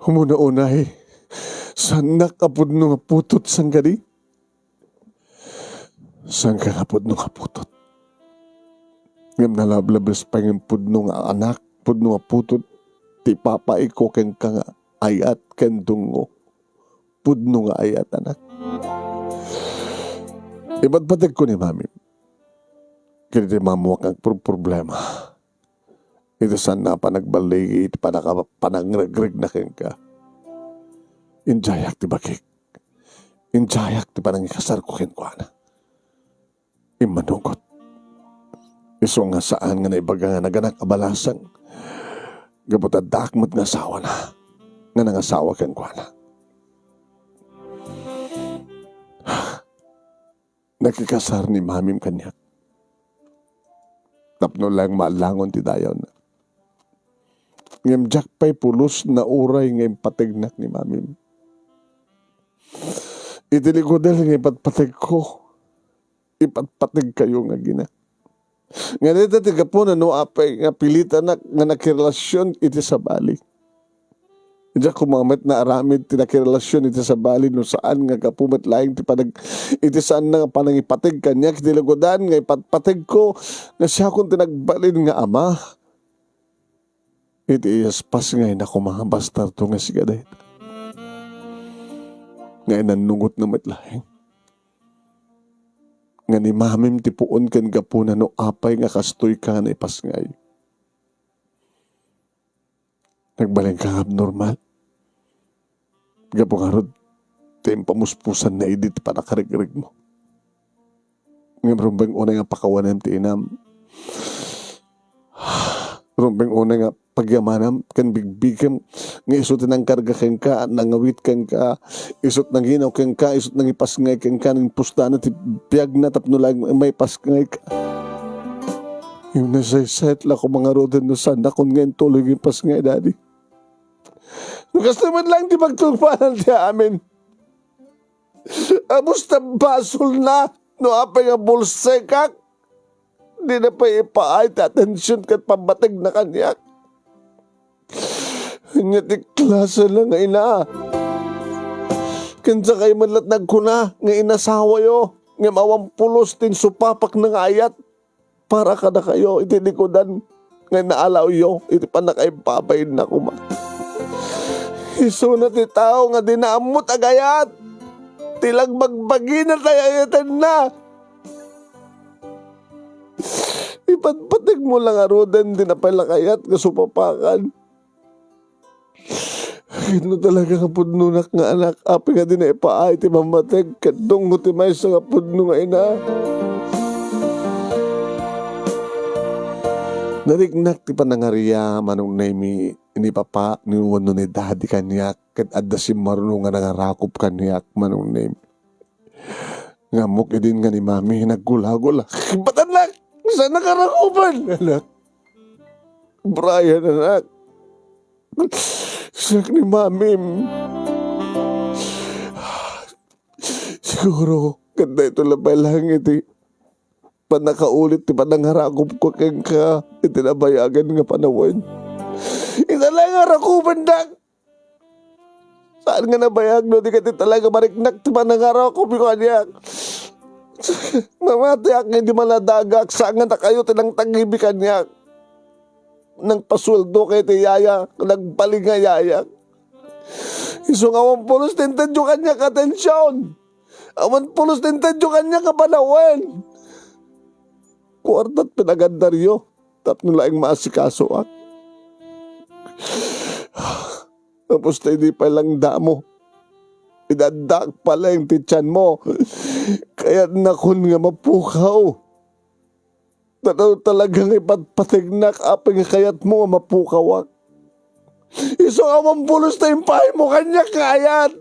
Umuna unay, saannak a pudno nga putot, saan kadi? Saanka nga pudno nga putot. Ngem nalablabes pay nga pudno nga anak, pudno nga putot, ti ipapaayko kenka nga ayat ken dungngo. Pudno nga ayat, anak. Ipatpategko ni Mami. Ket iti maammoak nga agpurproblema. Iti saanna a panagballigi iti panaka-, panangregregna kenka. Indiayak ti bakik. Indiayak ti panangikasarko kenkuana. Immanugot. Isu nga saan nga naibaga nga naganak a balasang gapu ta addaak met nga asawana nga nangasawa kenkuana. Nakikasar ni Mamim kaniak tapno laeng maallangon ti dayawna. Ngem diak pay pulos nauray nga impategnak ni Mamim. Iti likudel nga ipatpategko, ipatpategkayo nga agina. Nga dayta ti gapuna no apay nga pilitanak nga nakirelasyon iti sabali. Diak koma met naaramid ti nakirelasyon iti sabali no saan nga gapu met laeng ti panag-, iti saanna nga panangipateg kaniak iti lugodan nga ipatpategko nga siakon ti nagbalin nga ama. Iti iyaspas nga inako, mga bastardo nga siga dayta. Nga inannungot na met laeng. Nga ni mamim ti puon ken gapuna no apay nga kastoy ka nga naipasngay. Nagbalin ka nga abnormal. Gapu ngarud, ti impamuspusan na idi ti pannakarigrigmo. Ngem rumbeng unay nga pakawanem ti inam. Rumbeng unay nga pagyamanam ken bigbigem nga isu ti nangkarga kenka, nangawit kenka, isut nanginaw kenka, isut nangipasngay kenka, nangipusdana ti biagna tapno laeng maipasngayka. Ngem nasaysayat la koma ngaruden no saannakon nga intuloy nga ipasngay, Daddy. No kastoy met laeng ti pagtungpalan ti amin. Apusta basolna no apay nga bulsekak, dina pay ipaay ti atension ket pammategna kaniak. Ania ti klase la nga ina? Ken sakay met la ti nagkuna nga inasawayo, ngem awan pulos ti insupapakna nga ayat para kadakayo iti likudan nga inaalawyo iti pannakaibabainna koma. Isuna ti tao nga dina ammo ti agayat, ti lagbagbagina ti ayatenna. Ipatpategmo la ngaruden, dina pay la kayat nga supapakan. Ket no talaga nga pudnonak nga anak, apay nga dina ipaay ti pammateg ket dungo ti maysa nga pudno nga ina? Nariknak ti panangariak, Manong Nemi, ni Papa, ni wenno ni Daddy kaniak, ket adda simmaruno nga nangarakop kaniak, Manong Nemi. Nga ammok idin nga ni Mami, naggulagol. Batannak! Saan nakarakupan, anak? Brian, anak. Siak ni Mamim. Siguro, ket daytoy la pay laeng iti pannakaulit ti panangarakopko kenka iti nabayagan nga panawen. Ita laeng nga arakupandak. Saan nga nabayag no di ket ita laeng nga mariknak ti panangarakopko kaniak. Mamatiak nga idi maladagak, saan nga dakayo ti nangtagibi kaniak. Nangpasueldo kay ti yaya, nagbalin nga yayak. Isu nga awan pulos ti intedyo kaniak nga atension. Awan pulos ti intedyo kaniak nga panawen. Kuartat pinagandaryo tapno laeng maasikasoak. Tapos ta idi pay lang damo, idaddaak palaeng ti tianmo. Kayatnakon nga mapukaw. Talaga nga ipatpategnak, apay nga kayatmo nga mapukawak. Isu awan pulos ta impaaymo kaniak nga ayat.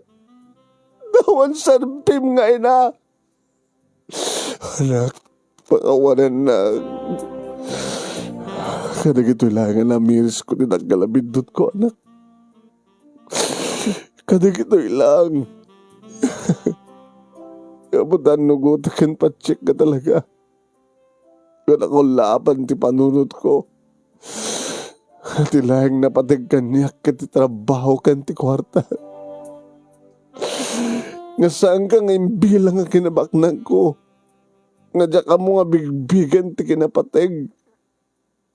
Awan serbim nga ina. Anak, pakawanan na. Kadagitoy lang nga namirisko ti naggalabindutko, anak. Kadagitoy lang. Kabutan no guto ken patsik ka talaga. Nga nakullapan ti panunotko. Ti laeng napateg kaniak ket ti trabaho ken ti kuarta. Nga saanka nga imbilang nga kinabaknangko. Nga diak ammo nga bigbigen ti kinapateg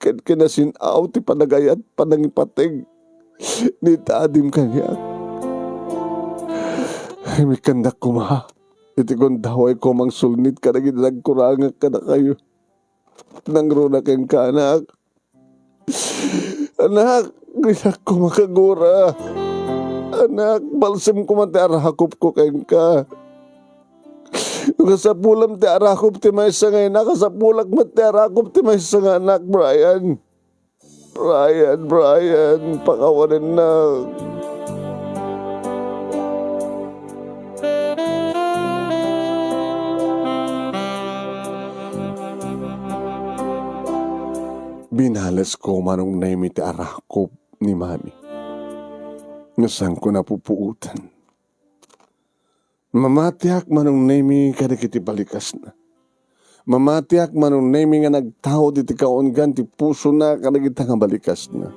ken kinasin-aw ti panagayat panangipateg ni dadim kaniak. Imikkandak koma iti gundawayko mangsulnit kadagiti nagkurangak kadakayo. Nangruna kenka, anak. Anak, diak koma kagura. Anak, balsim koma ti arakopko kenka. No kasapulam ti arakop ti maysa nga ina, kasapulak met ti arakop ti maysa nga anak, Brian. Brian, Brian, pakawanennak. Binalesko, Manong Nemi, ti arakop ni Mami. Nga saanko napupuotan. Mamatiak, Manong Nemi, kadagiti balikasna. Mamatiak, Manong Nemi, nga nagtaud iti kaunggan ti pusona kadagita nga balikasna.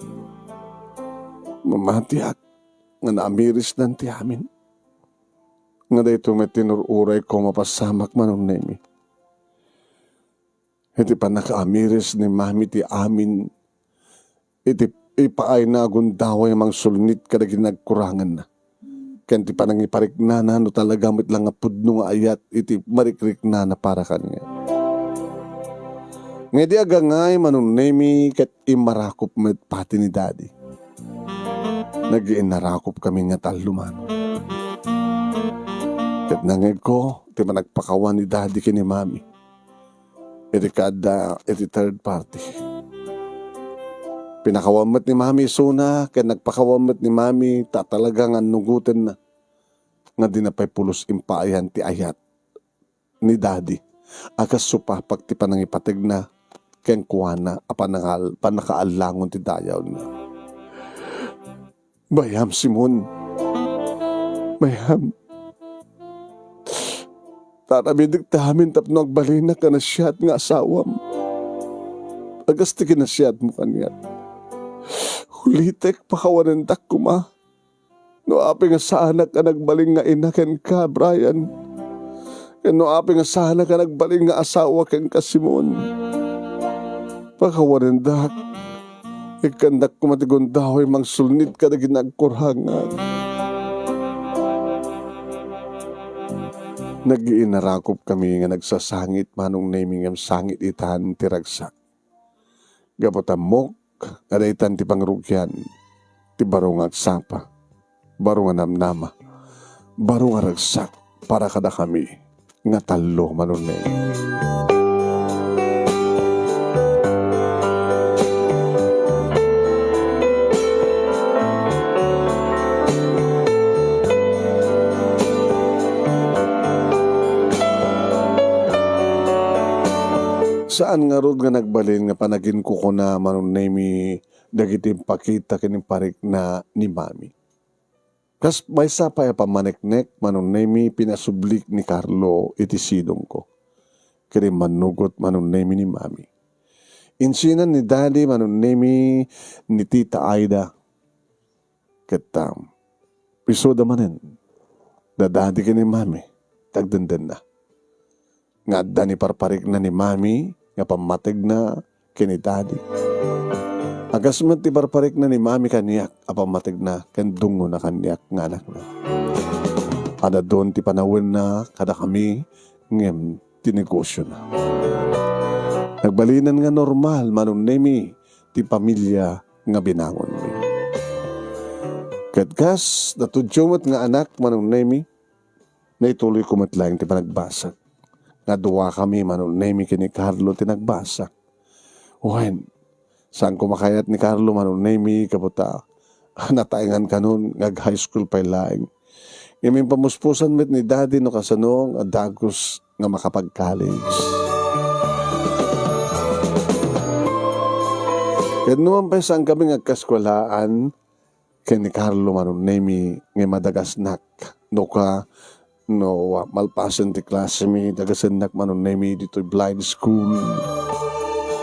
Mamatiak nga naamirisnan ti amin. Nga daytoy met ti nur-urayko mapasamak, Manong Nemi. Iti pannakaamiris ni Mami ti amin iti ipaayna a gundaway a mangsulnit kadagiti nagkuranganna, ken ti panangipariknana no talaga met la nga pudno nga ayat iti marikriknana para kaniak. Nga idi agangay, Manong Nemi, ket immarakop met pati ni Daddy. Nagiinnarakop kami nga tallo, Manong. Ket nangngegko ti panagpakawan ni Daddy ken ni Mami iti kaadda iti third party. Pinakawan met ni Mami isuna, ken nagpakawan met ni Mami ta talaga nga annugotenna nga dina pay pulos impaayan ti ayat ni Daddy a kas supapak ti panangipategna kenkuana a panangal-, pannakaallangon ti dayawna. Bayam, Simon. Bayam. Taramidek ti amin tapno agbalinak a naasiat nga asawam. Agas ti kinasiatmo kaniak. Ulitek, pakawanendak koma. No apay nga saanak a nagbalin nga ina kenka, Brian. Ken no apay nga saanak a nagbalin nga asawa kenka, Simon. Pakawanendak. Ikkandak koma ti gundaway mangsulnit kadagiti nagkurangan. Nagiinnarakop kami nga nagsasangit, Manong Nemi, ngem sangit itan ti ragsak. Gapu ta ammok nga daytan ti pangrugian ti baro nga agsapa, baro nga namnama, baro nga ragsak para kadakami nga tallo, Manong Nemi. Saan ngarud nga nagbalin nga panaginkukuna, Manong Nemi, dagiti impakita ken imparikna ni Mami. Kas maysa pay a pammaneknek, Manong Nemi, pinasublik ni Carlo iti sidongko. Ket immannugot, Manong Nemi, ni Mami. Insinan ni Daddy, Manong Nemi, ni Tita Aida. Ket, um, isuda manen, da Daddy ken ni Mami, ti agdendenna. Nga adda ni parparikna ni Mami nga pammategna ken ni Daddy. Agas met ti parparikna ni Mami kaniak a pammategna ken dungngona kaniak nga anakna. Adadon ti panawenna kadakami ngem ti negosiona. Nagbalinan nga normal, Manong Nemi, ti pamilia nga binangonmi. Ket kas natudyo met nga anak, Manong Nemi, naituloyko met laeng ti panagbasag. Nga duakami, Manong Nemi, ken ni Carlo ti nagbasa. Wen, saanko makayat ni Carlo, Manong Nemi, gapu ta nataengan kanon nga ag-high school pay laeng. Ngem impamuspusan met ni Daddy no kasano nga dagus nga makapag-college. Ket numan pay saankami nga agkaeskuelaan ken ni Carlo, Manong Nemi, ngem adagasnak. No ka, no, ah, malpasen ti klasemi, dagasennak, Manong Nemi, ditoy blind school.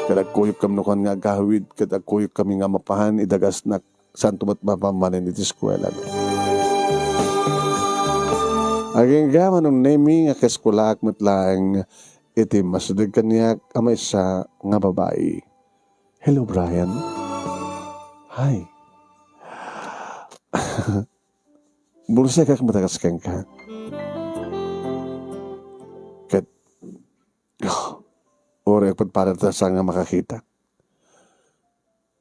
Ket agkuyog kami no kan nga agawid, ket agkuyog kami nga mapan, idagasnak. Saanto met mapan manen iti eskuela. Agingga, Manong Nemi, nga kaeskuelaak met laeng iti immasideg kaniak a maysa nga babai. Hello, Brian. Hi. Bulsekak met a kas kenka. Ket, oh, uray agpadpadata saan nga makakita.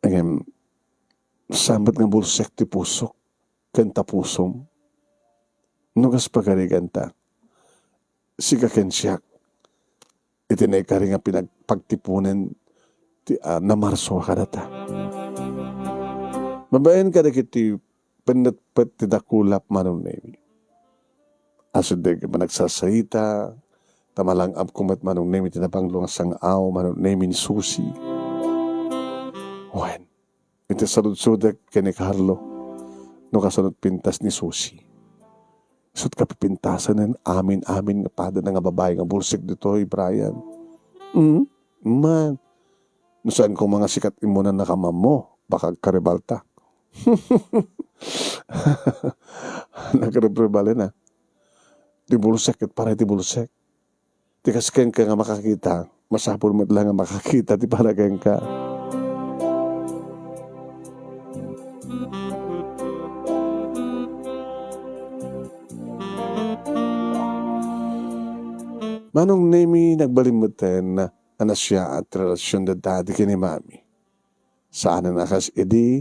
Ngem, saan met nga bulsek ti pusok ken ta pusom. No kas pagariganta, sika ken siak, iti naikari nga pinagpagtiponen ti, ah, namarso a kadata. Babaen kadagiti pennetpet ti dakulap, Manong Nemi. Asideg a managsasarita, ta malang-abko met, Manong Nemi, ti napanglo nga sang-aw, Manong Nemi, ni Susi. Wen, iti saludsodek ken ni Carlo, no kasano ti pintas ni Susi. Isu't kapipintasanen amin-amin nga padana nga babai nga bulsek ditoy, Brian. Mm, man. No saan koma nga sikat immunan nakamammo, baka agkaribalta. Nagribribalin a. Ti bulsek ket para iti bulsek. Ti kas kenka nga makakita, masapul met la nga makakita ti para kenka. Manong Nemi, nagbalin metten a nasiaat ti relasion da Daddy ken ni Mami. Saanen a kas idi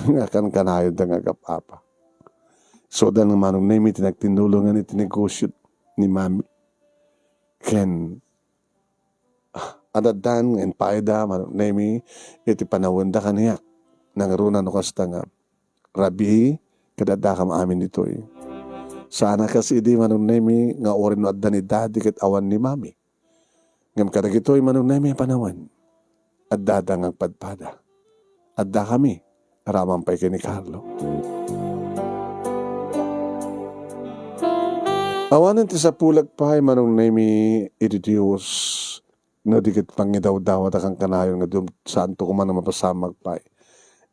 nga kankanayonda nga agap-apa. Isuda ni Manong Nemi ti nagtinnulongan iti negosio ni Mami. Ken, ah, addan nga impaayda, Manong Nemi, iti panawenda kaniak. Nangruna no kasta nga rabii, ket addakam amin ditoy. Saan a kas idi, Manong Nemi, nga uray no adda ni Daddy ket awan ni Mami. Ngem kadagitoy, Manong Nemi, a panawen, addada nga agpadpada. Addakami, aramang pay ken ni Carlo. Awanen ti sapulek pay, Manong Nemi, iti Dios, no di ket pangidawdawat a kankanayon nga dum-, saanto koma nga mapasamak pay.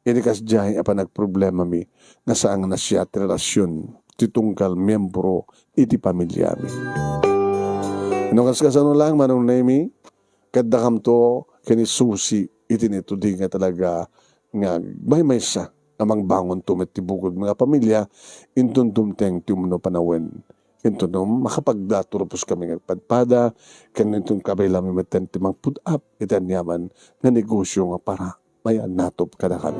Idi kasdiay a panagproblemami nga saan nga nasiaat ti relasion ti tunggal miembro iti pamiliami. No kaskasano lang, Manong Nemi, ket addakamto ken ni Susi iti nitudi nga talaga nga agmaymaysa a mangbangonto met ti bukodmi nga pamilia, inton dumteng ti umno panawen. Inton no makapagdaturposkami nga agpadpada, ken inton kabaelami metten ti mangput-ap iti aniaman nga negosio nga para mayan natop kadakami.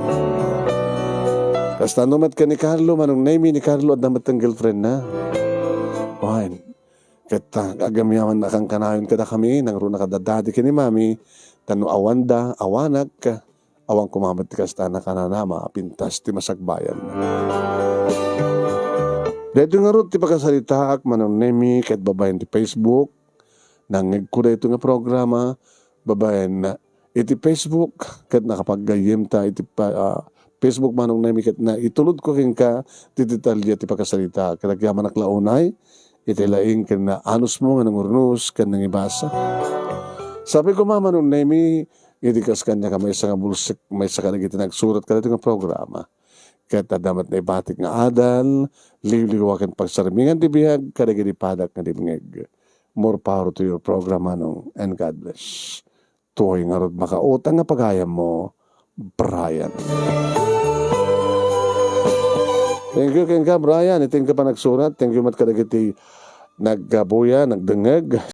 Kasta no met ken ni Carlo, Manong Nemi, ni Carlo adda metten girlfriendna. Wen, ket, ah, agamiaman a kankanayon kadakami, nangruna kada Daddy ken ni Mami, ta no awanda, awanak, awan koma met ti kasta a nakananama a pintas ti masakbayan. Daytoy ngarud ti pakasalitaak, Manong Nemi, ket babaen ti Facebook, nangngegko daytoy nga programa, babaen iti Facebook, ket nakapaggayyemta iti pa-, ah, Facebook, Manong Nemi, ket naitulodko kenka ti detalye ti pakasalitaak. Ket agyamanak la unay iti laing ken naanusmo nga nangurnos ken nangibasa. Sapay koma, Manong Nemi, idi kas kaniak a maysa nga bulsek, maysa kadagiti nagsurat kadaytoy nga programa. Ket adda met naibatik nga adal, liwliwa ken pagsarmingan ti biag kadagiti padak nga dimngeg. More power to your program, Manong, and God bless. Toy ngarud makautang nga pagayammo, Brian. Thank you kenka, Brian. Iti inka pa nagsurat. Thank you met kadagiti naggabuya, nagdengngeg.